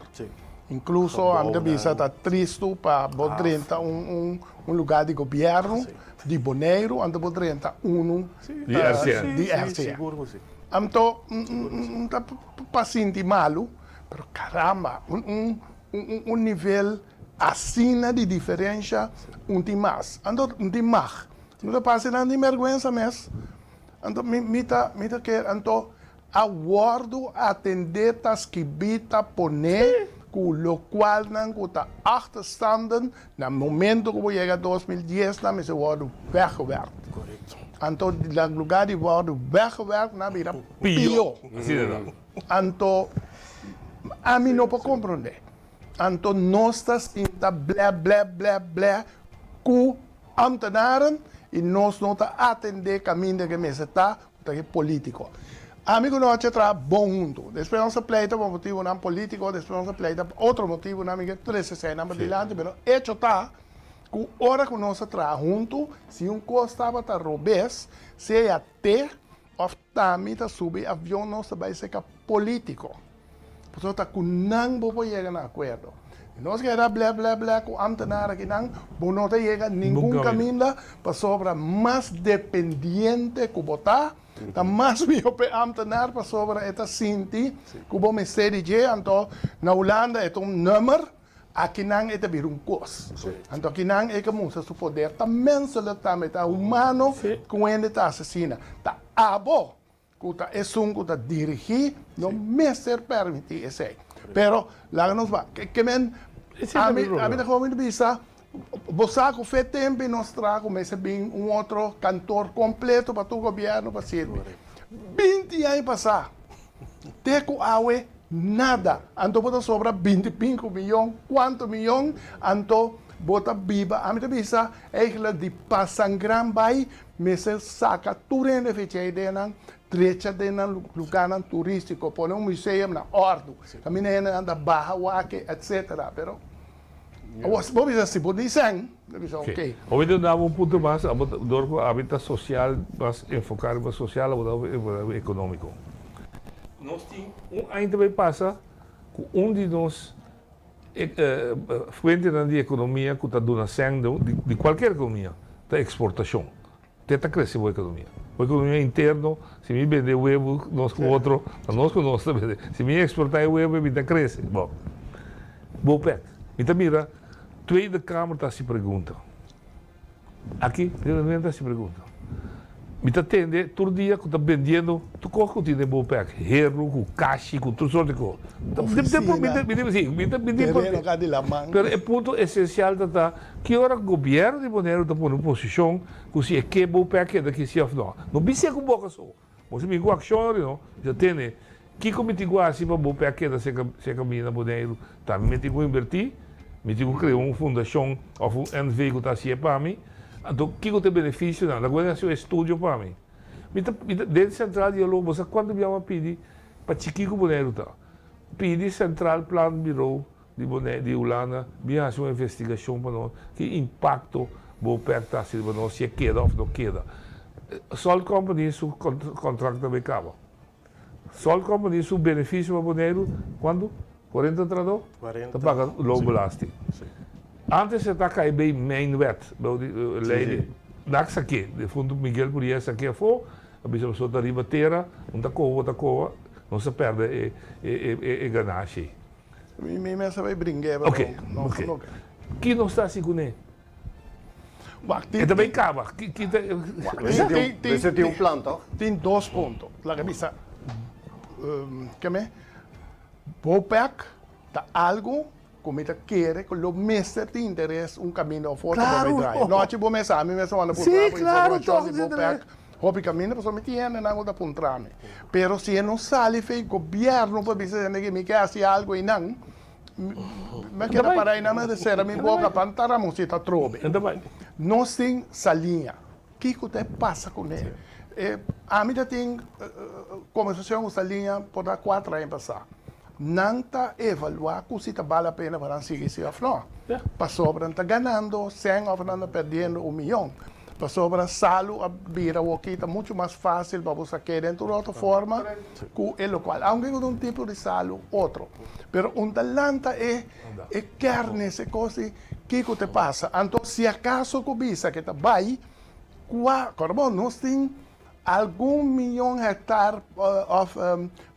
Incluso ami ta bisa ta tristu pa bo drenta un un lugar di gobierno di Boneiru anto bo drenta unu di RCN. Di RCN. Anto un ta pa sinti malu pero caramba un un un nivel asina di diferencia un tin mas anto un tin mag no ta pasa nan tin berguensa mes anto mi mi ta mi ta kere anto A wòrdu atendé ta skibí ta poné ku lokualnan ku ta achterstanden na momento ku bo yega 2010 nan mester wòrdu weggewerkt. Anto na lugá di wòrdu weggewerkt nan a bira pió. Anto ami no por komprondé. Anto nos ta sinta blè blè blè blè ku ambtenaren i nos no ta atendé kaminda ke mester ta Ta e politico. Ami cu Nochi a traha bon hunto. Despues nos a pleita pa motibonan politico, despues nos a pleita pa otro motibonan, mi ke trece eseinan pa dilanti, pero hecho ta cu ora cu nos a traha hunto, si un cos tabata robes, sea te of tami ta subi avion nos ta bay seca politico. Pasobra ta ku nan bo por yega na akuerdo. Si nos keda blè blè blè ku ámtenar akinan, bo no ta yega ningun kaminda, pasobra mas dependiente ku bo ta, ta mas mihó pa e ámtenar, pasobra e ta sinti ku bo mester di dje. Anto na Hulanda e ta un nummer, akinan e ta bira un kos. Anto akinan e ke mustra su poder. Ta menselijk tambe, ta humano ku un hende ta asesina. Ta abo Ku ta esun ku ta dirigí no mester permití esei. Pero laga nos ba. Ke men ami ami ta komo bisa bo sa ku fe tempu nos traha ku mester bin un otro kantor kompleto pa tur gobièrnu pa sirbi. 20 aña pasá te ku awe nada. Anto bo ta sobra 25 miyon kuantu miyon anto bo ta biba ami ta bisa eigenlijk di pasangran bai Mester saka tur hende fecha ideanan, drecha den nan lugarnan turístiko, pone un museum na òrdu, kaminda hendenan ta baha wak, etcetera. Pero awor si bo bisa si bo di sèn, bo bisa ok. Awor mi ta daba un punto mas, abo ta dor ku abi ta sosial, mas enfoká riba sosial, abo ta enfoká riba ekonómiko. Nos tin un aña ta bai pasa ku un di nos E fuentenan di ekonomia ku ta duna sèn di kualkier ekonomia ta eksportashon. Te ta krese bo ekonomia. Bo ekonomia interno, si mi bende webu nos ku otro, ta nos ku nos ta bende. Si mi eksportá e webu mi ta krese. Bon, Bopec, mi ta mira Tweede Kamer ta hasi pregunta. Aki mi ta hasi pregunta. Mi ta tende tur dia ku ta bendiendo tur kos ku tin den Bopec, heru ku kashi ku tur sorti kos. Pero e punto esensial ta ta ki ora gobièrnu di Boneiru ta pone un posishon ku si e ke Bopec keda aki si òf no. No bis'é ku boka so. Bo si bin ku akshon ori no. Mi ta tende kiko mi tin ku hasi pa Bopec keda serka mi na Boneiru. Tambe mi tin ku inbertí, mi tin ku krea un fundashon òf un NV ku ta hasié pa mi. Anto kiko ta e benefisionan? Laga bo hasi un estudio pa mi. Mi ta, mi ta, den Centraal Dialoog, bo sa kuantu biaha mi a pidi pa chikí ku Boneiru ta. Pidi Centraal Planbureau di Bonei, di Hulanda bin hasi un investigashon pa nos ki impakto Bopec ta hasi riba nos, si e keda òf no keda. Salt Company su kontrakt ta bay kaba. Salt Company su benefisio pa Boneiru kuantu? 40 trahadó? Ta paga loonbelasting. Antes e ta kai bay Mijnwet, bou di ley di Dak saké, defuntu Miguel Curiel saké afó, a bisa pasobra ta riba tera, un ta koba bo ta koba, nos a pèrdè e ganashi ei. Mi mester bay bring'é pero no ta logra. Ki nos ta hasi kuné? E ta bay kaba. Ki ta. Mester tin un plan toch? Tin dos punto. Laga bisa, keme, Bopec ta algo ku mi ta kere ku lo mester tin interes un kaminda of otro pa bay draai. Nochi bo mes sa, mi mes a wanda puntra bo informashon di Bopec hopi kaminda pasobra mi tin hendenan ku ta puntra mi. Pero si e no sali fei gobièrnu pa bisa hende ke mi ke hasi algo einan, mi a keda para einan mi a sera mi boka pa n ta Ramonsito atrobe. Nos tin saliña. Kiko ta e pasa kuné? Ami ta tin kombersashon ku Saliña por ta kuater aña pasá. Nan ta evaluá ku si ta bal la pena pa nan sigui si òf nò. Pasobra nan ta ganando sèn òf nan ta pèrdiendo un miyon. Pasobra salu a bira awoki ta muchu mas fásil pa bo sak'é den tur otro forma ku e lokual. Aunke ku ta un tipo di salu otro. Pero un ta lanta e kèrnes, e kos di Kiko te pasa? Anto si acaso cu bisa ke ta bay, cua, corda bon, nos tin algun miyon hectar of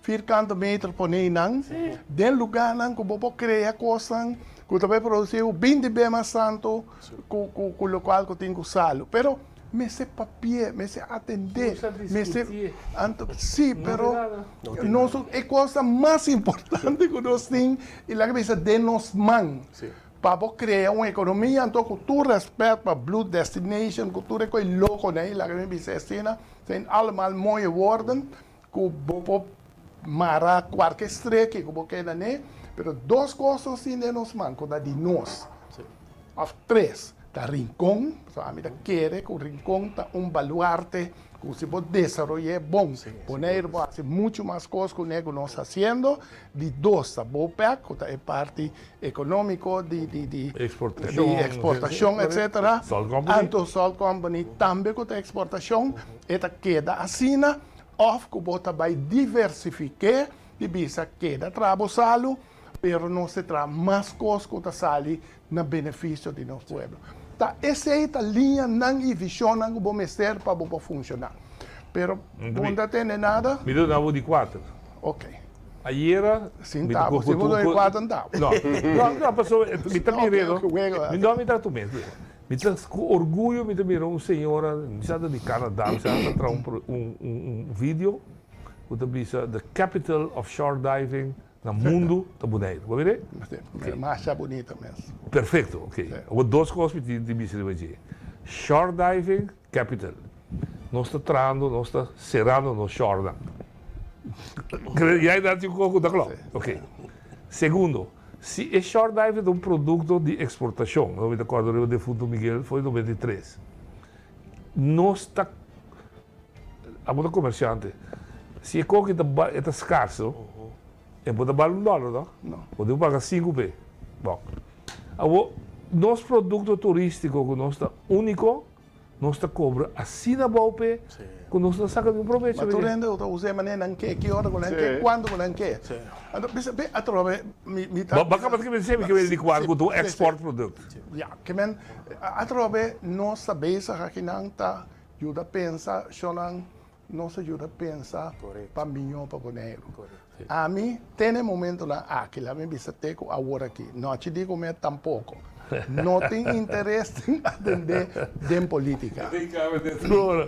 vierkante meter pone einan, den lugarnan cu bo por crea cosnan cu ta bay produci 20 be mas tanto cu locual cu tin cu salu. Pero mester papia, mester atende, mester, anto, si, pero nos, e cosnan mas importante cu nos tin, y laga bisa den nos man. Pa bo krea un ekonomia anto ku tur rèspèt pa Blue Destination ku tur e koi lokonan ei laga mi bisa asina zijn allemaal mooie woorden ku bo por mara kualke streki ku bo keda ne pero dos kos nos tin den nos man ku ta di nos òf tres ta Rincon pasobra ami ta kere ku Rincon ta un baluarte ku si bo desaroy'é bon Boneiru por hasi muchu mas kos kuné ku nos hasiendo. Di dos ta BOPEC, ku ta e parti ekonómiko di di di Eksportashon, di eksportashon etsetera. Salt Company. Anto Salt Company tambe ku ta eksportashon, e ta keda asina òf ku bo ta bai diversifiké di bisa keda traha bo salu, pero nos ta traha mas kos ku ta sali na benefisio di nos pueblo. Ta esei ta liñanan i vishonnan ku bo mester pa bo por funshoná. Pero bo no ta tende nada. Mi ta duna bo di kuater. Ok. Ayera Sin tabo. Si bo duna di kuater, n tabo. No, no, no, pasobra mi ta mira, mi no mi ta tu mes. Mi ta ku orguyo mi ta mira un señora, mi sa ta di Canada, mi sa ta traha un un video ku ta bisa the capital of shark diving Na mundu ta Boneiru. Bo mira? Si, masha bunito mes. Perfecto, ok. Awor dos cos mi tin di bisa riba dje. Shore diving capital. Nos ta trahando, nos ta cerando nos shorenan. Ya nan tin un cos cu ta klop. Ok. Segundo, si e shore diving ta un producto di exportacion, no mi ta corda riba defunto Miguel for di 93, nos ta, Abo ta comerciante. Si e coki ta ba e ta scarso, e bo ta bal un dollar no? No. Bo tin cu paga cinco p'e. Bon. Abo, nos producto turistico cu nos ta unico, nos ta cobra asina abao p'e cu nos no saca ningun probecho Ma tur hende ta usa e manera nan ke, ki ora cu nan ke, cuando cu nan ke. Anto, bisa, be, atrobe mi, mi ta. Bo caba di kimen mi ke bini di cuadro cu ta un export product. Ya, kimen, atrobe nos ta bezig akinan ta Yuda pensa, shonnan, nos a yuda pensa pa miñó pa Boneiru. Ami te na e momentonan aki, laga mi bisa te ku awor aki, nochi di ku mi tampoko no tin interes den atendé den politika.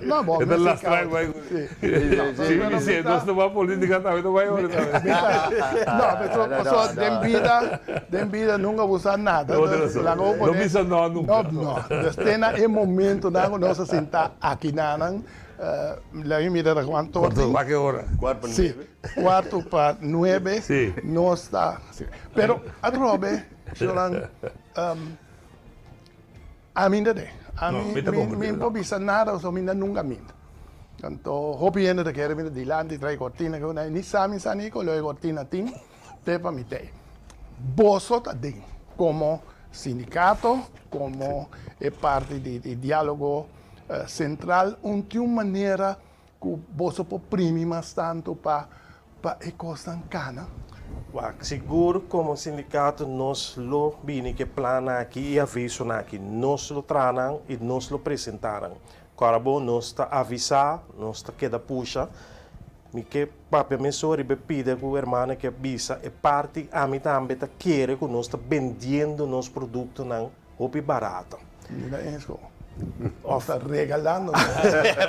No, bo mester kaba. Nos no bai politika tambe no bai ora tambe. No, pasobra den bida, den bida nunka bo sa nada. No bisa no nunka. No, no. Dus te na e momentonan ku nos a sinta akinanan, laga mi mira ta kuantu ora tin. Wak e ora. Kuart pa Si, nuebe. kuartu pa nuebe Si. nos ta, si. Pero atrobe, Jolan, ami ta den. No, Ami, mi ta mi, komprende, mi no. por bisa nada pasobra mi nunka minta. Anto hopi hende ta kere mira dilanti trae kortina ku ni sa mi sa ni kolo e kortina tin te pa mi tei. Boso ta den komo sindikato, komo e parti di dialogo sentral un tin un manera ku boso por primi mas tantu pa pa e kosnan kana. Wak, sigur komo sindikato nos lo bini ku e plannan aki i avisonan aki. Nos lo traha nan i nos lo presentá nan. Kòrda bo, nos ta avisá, nos ta keda pusha. Mi ke papia mesora riba e pida ku hermana ke bisa e parti ami tambe ta kere ku nos ta bendiendo nos produktonan hopi barato. Mi ta eens ku nos ta regalando nan.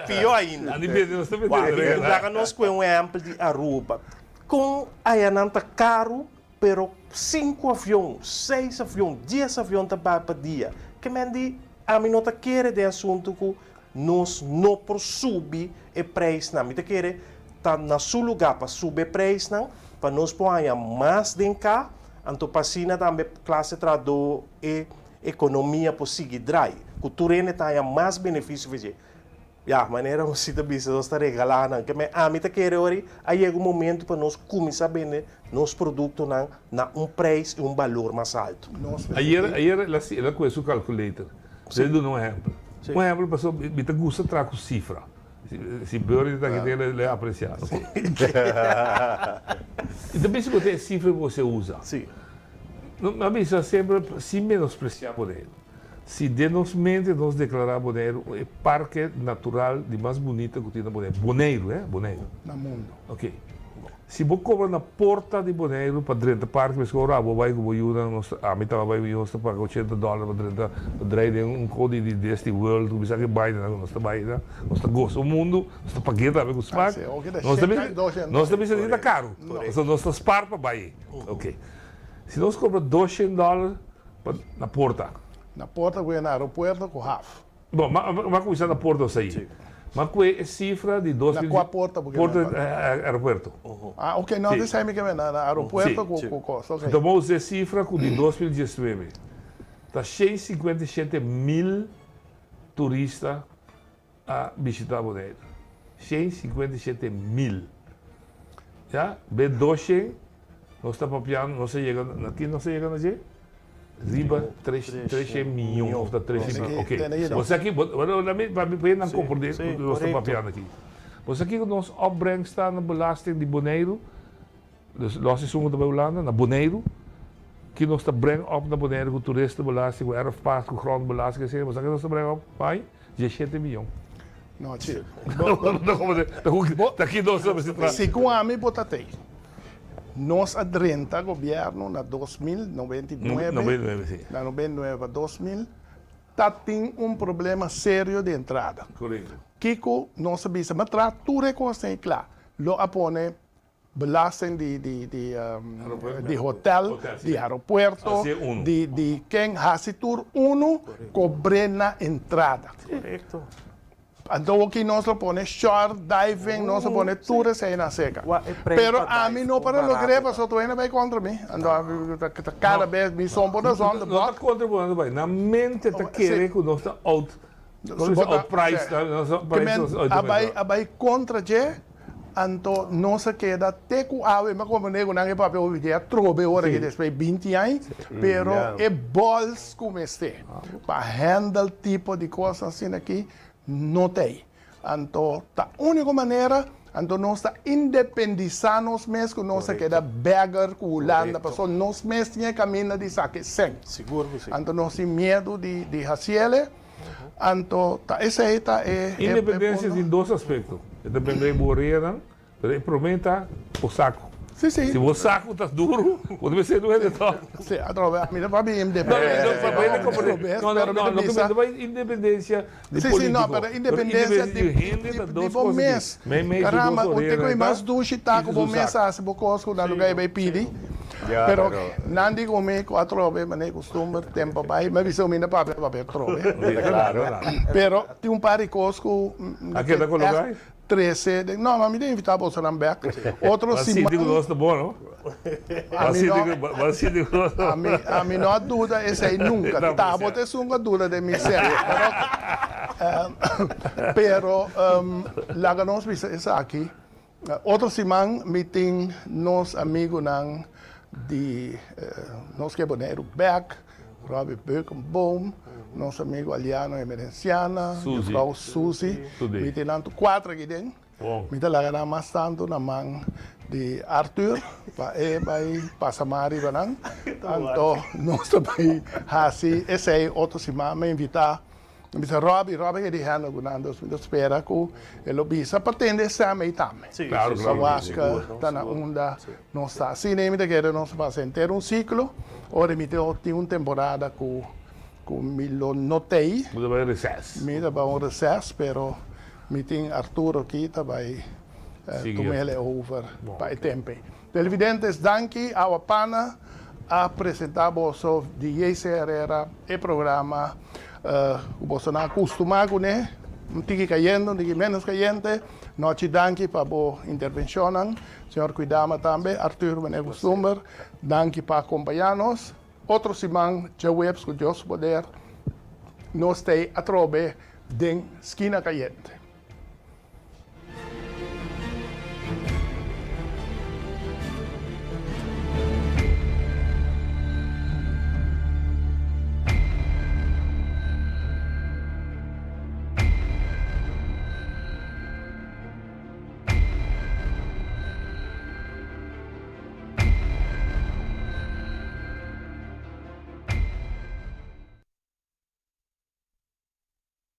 Pió ainda. Ani bende nos ta bende Wak, regalá. Laga nos kue un ehèmpel di Aruba. Kon ayanan ta karu Pero sinku avion, seis avion, dies avion ta bai pa dia. Ke men di, ami no ta kere den asuntu ku nos no por subi e preisnan. Mi ta kere ta na su lugá pa subi e preisnan pa nos por haña mas den ka, anto pa asina tambe klase trahadó e ekonomia por sigui drai, ku tur hende ta haña mas benefisio for dje. Ya, manera un si ta bisa nos ta regalá nan. Ke men ami ta kere ora a yega un momento pa nos kuminsá bende nos produktonan na un preis i un balor mas altu. Ayer, ayer el a el a kohe su calculator. Lo e duna un ehèmpel. Un ehèmpel pasobra mi ta gusta traha ku sifra. Si si Bernie ta aki den lo e apresiá. I ta bisa ku ta e sifra ku bo usa. Mi a bisa semper sin menospresiá Boneiru. Si den nos mente nos deklará Boneiru e parke natural di mas bunita ku tin na Boneiru, Boneiru eh, Boneiru. Na mundu. Ok. Si bo kobra na porta di Boneiru pa drenta parke meskos ora abo bai ku bo yunan, nos ta, ami tabata bai ku mi yu, nos ta paga ochenta dòler pa drenta, pa drei den un ko di di Disney World ku mi sa ke baina nan ku nos ta bai na, nos ta gosa un mundu, nos ta pag'é tambe ku smak. Nos ta bisa, nos ta bisa di ta karu, pasobra nos ta spar pa bai. Ok. Si nos kobra doshen dòler Pa na porta. Na porta ku e na aeropuerto ku haf. Bon, ma ma kuminsá na porta osei. Sí. Ma ku e sifra di dos Na mil kua porta bo ke Porta men pa? aeropuerto. Ah, ok, no, Sí. esei mi ke men, na na aeropuerto Sí. ku ku kos, ok. Anto bo usa e sifra ku di 2019 ta 157 mil turista a bishitá Boneiru. 157 mil. Ya, be doshen, nos ta papiando, nos a yega, na ki nos a yega na dje? Riba tres, treshen miyon, of ta treshen miyon, ok. Bo sa ki, bo, la mi, pa mi por nan komprendé ku nos ta papiando aki. Bo sa kiko nos opbrengst ta na belasting di Boneiru? Dus los esun ku ta bai Hulanda, na Boneiru, ki nos ta breng op na Boneiru ku toeristenbelasting, ku erfpacht, ku grondbelasting, etcetera, bo sa ki nos ta breng op? Pai, diesshete miyon. No, chi. Ta ki nos ta mester traha? Segun ami bo ta tei. Nos a drenta gobièrnu na 2099. 99, si. Na 99 pa 2000, ta tin un problema serio di entrada. Korekto. Kiko nos a bisa? Mi a traha tur e kosnan ei kla. Lo a pone belasting di di di di hotel, di aeropuerto, di di ken hasi tur unu cobr'é na entrada. Anto oki nos lo pone short diving, nos lo pone tur esei na seca. Pero ami no para logr'é pasobra tur hende a bai contra mi. Anto ta cada bes mi son por razon No ta contra bo nan ta bai, nan mente ta kere cu nos ta out, outprice, A bai contra dje. Anto nos a keda te ku awe, mi a komprendé ku nan e papia hopi di atrobe ora ki despues 20 aña, pero e bòls ku mester pa handle tipo di kos asina aki no ta ei. Anto ta úniko manera, anto nos ta independisá nos mes ku nos a keda beggar ku Hulanda pasobra nos mes tin e kaminda di saka e sèn. Anto nos tin miedu di hasiel. Anto ta esei ta e e Independencia punto. tin dos aspecto. E ta bende bo oreanan, pero e prome ta bo saco. Sí, sí. Si bo saco ta duro, bo ta mester duele toch? Sí, atrobe mi ta papia independencia. No, no, pa hende comprende. No, no, no, loke mi ta bai independencia di Sí, sí, politico. no, pero independencia Pero di, hende ta di, dos di bo cos aki. mes. Mei mei su Caramba, dos un te oreanan cu ta, mas dushi ta y cu su bo mes saco. haci bo cos cu na lugar di bay pidi. Ya, Pero pero nan di cu mi cu atrobe manera custumber tempo bay, mi a bisa cu mi na papia papia atrobe. Claro. Pero tin un par di cos cu A keda cu echt lugar? trece den, no, ma mi ta invita bosonan bek otro Bo a sinti cu siman. nos ta bon, no? Bo a Ami sinti no, cu, bo a sinti cu nos ta ami, ami no a duda esey nunca. No, Ta pues bo ya. ta esun cu a duda den mi ser. Pero. Pero laga nos bisa esaki, otro siman mi tin nos amigunan di Nos Ke Boneiru Bek, Robbie Beukenboom, nos amigu Aliano Emerenciana, juffrouw Suzy, mi tin nan tur kuater aki den. Mi ta laga nan mas tantu na man di Arthur pa e bai pasa man riba nan. Anto nos ta bai hasi esei otro siman. Mi a invitá, mi bisa Robbie, Robbie ke di handle ku nan, dus mi ta spera ku e lo bisa pa tende e stem ei tambe. Pa wak ta na unda nos ta. Asina mi ta kere nos pasa henter un siklo, ora mi tin un temporada ku ku mi lo no t'ei. Bo ta bai reses. Mi ta bai un reses, pero mi tin Arturo aki ta bai tum'el e over pa e temp ei. Televidentes, danki. Awa Pana a presenta boso di JC Herrera e programa ku boso nan a kustumá kuné. Un tiki kayente, un tiki ménos kayente. Nochi danki pa bo intervenshonnan. Señor Kuidama tambe. Arthur, manera kustumber, danki pa akompañá nos. Otro siman djaweps ku Dios su poder nos ta ei atrobe den Skina Kayente.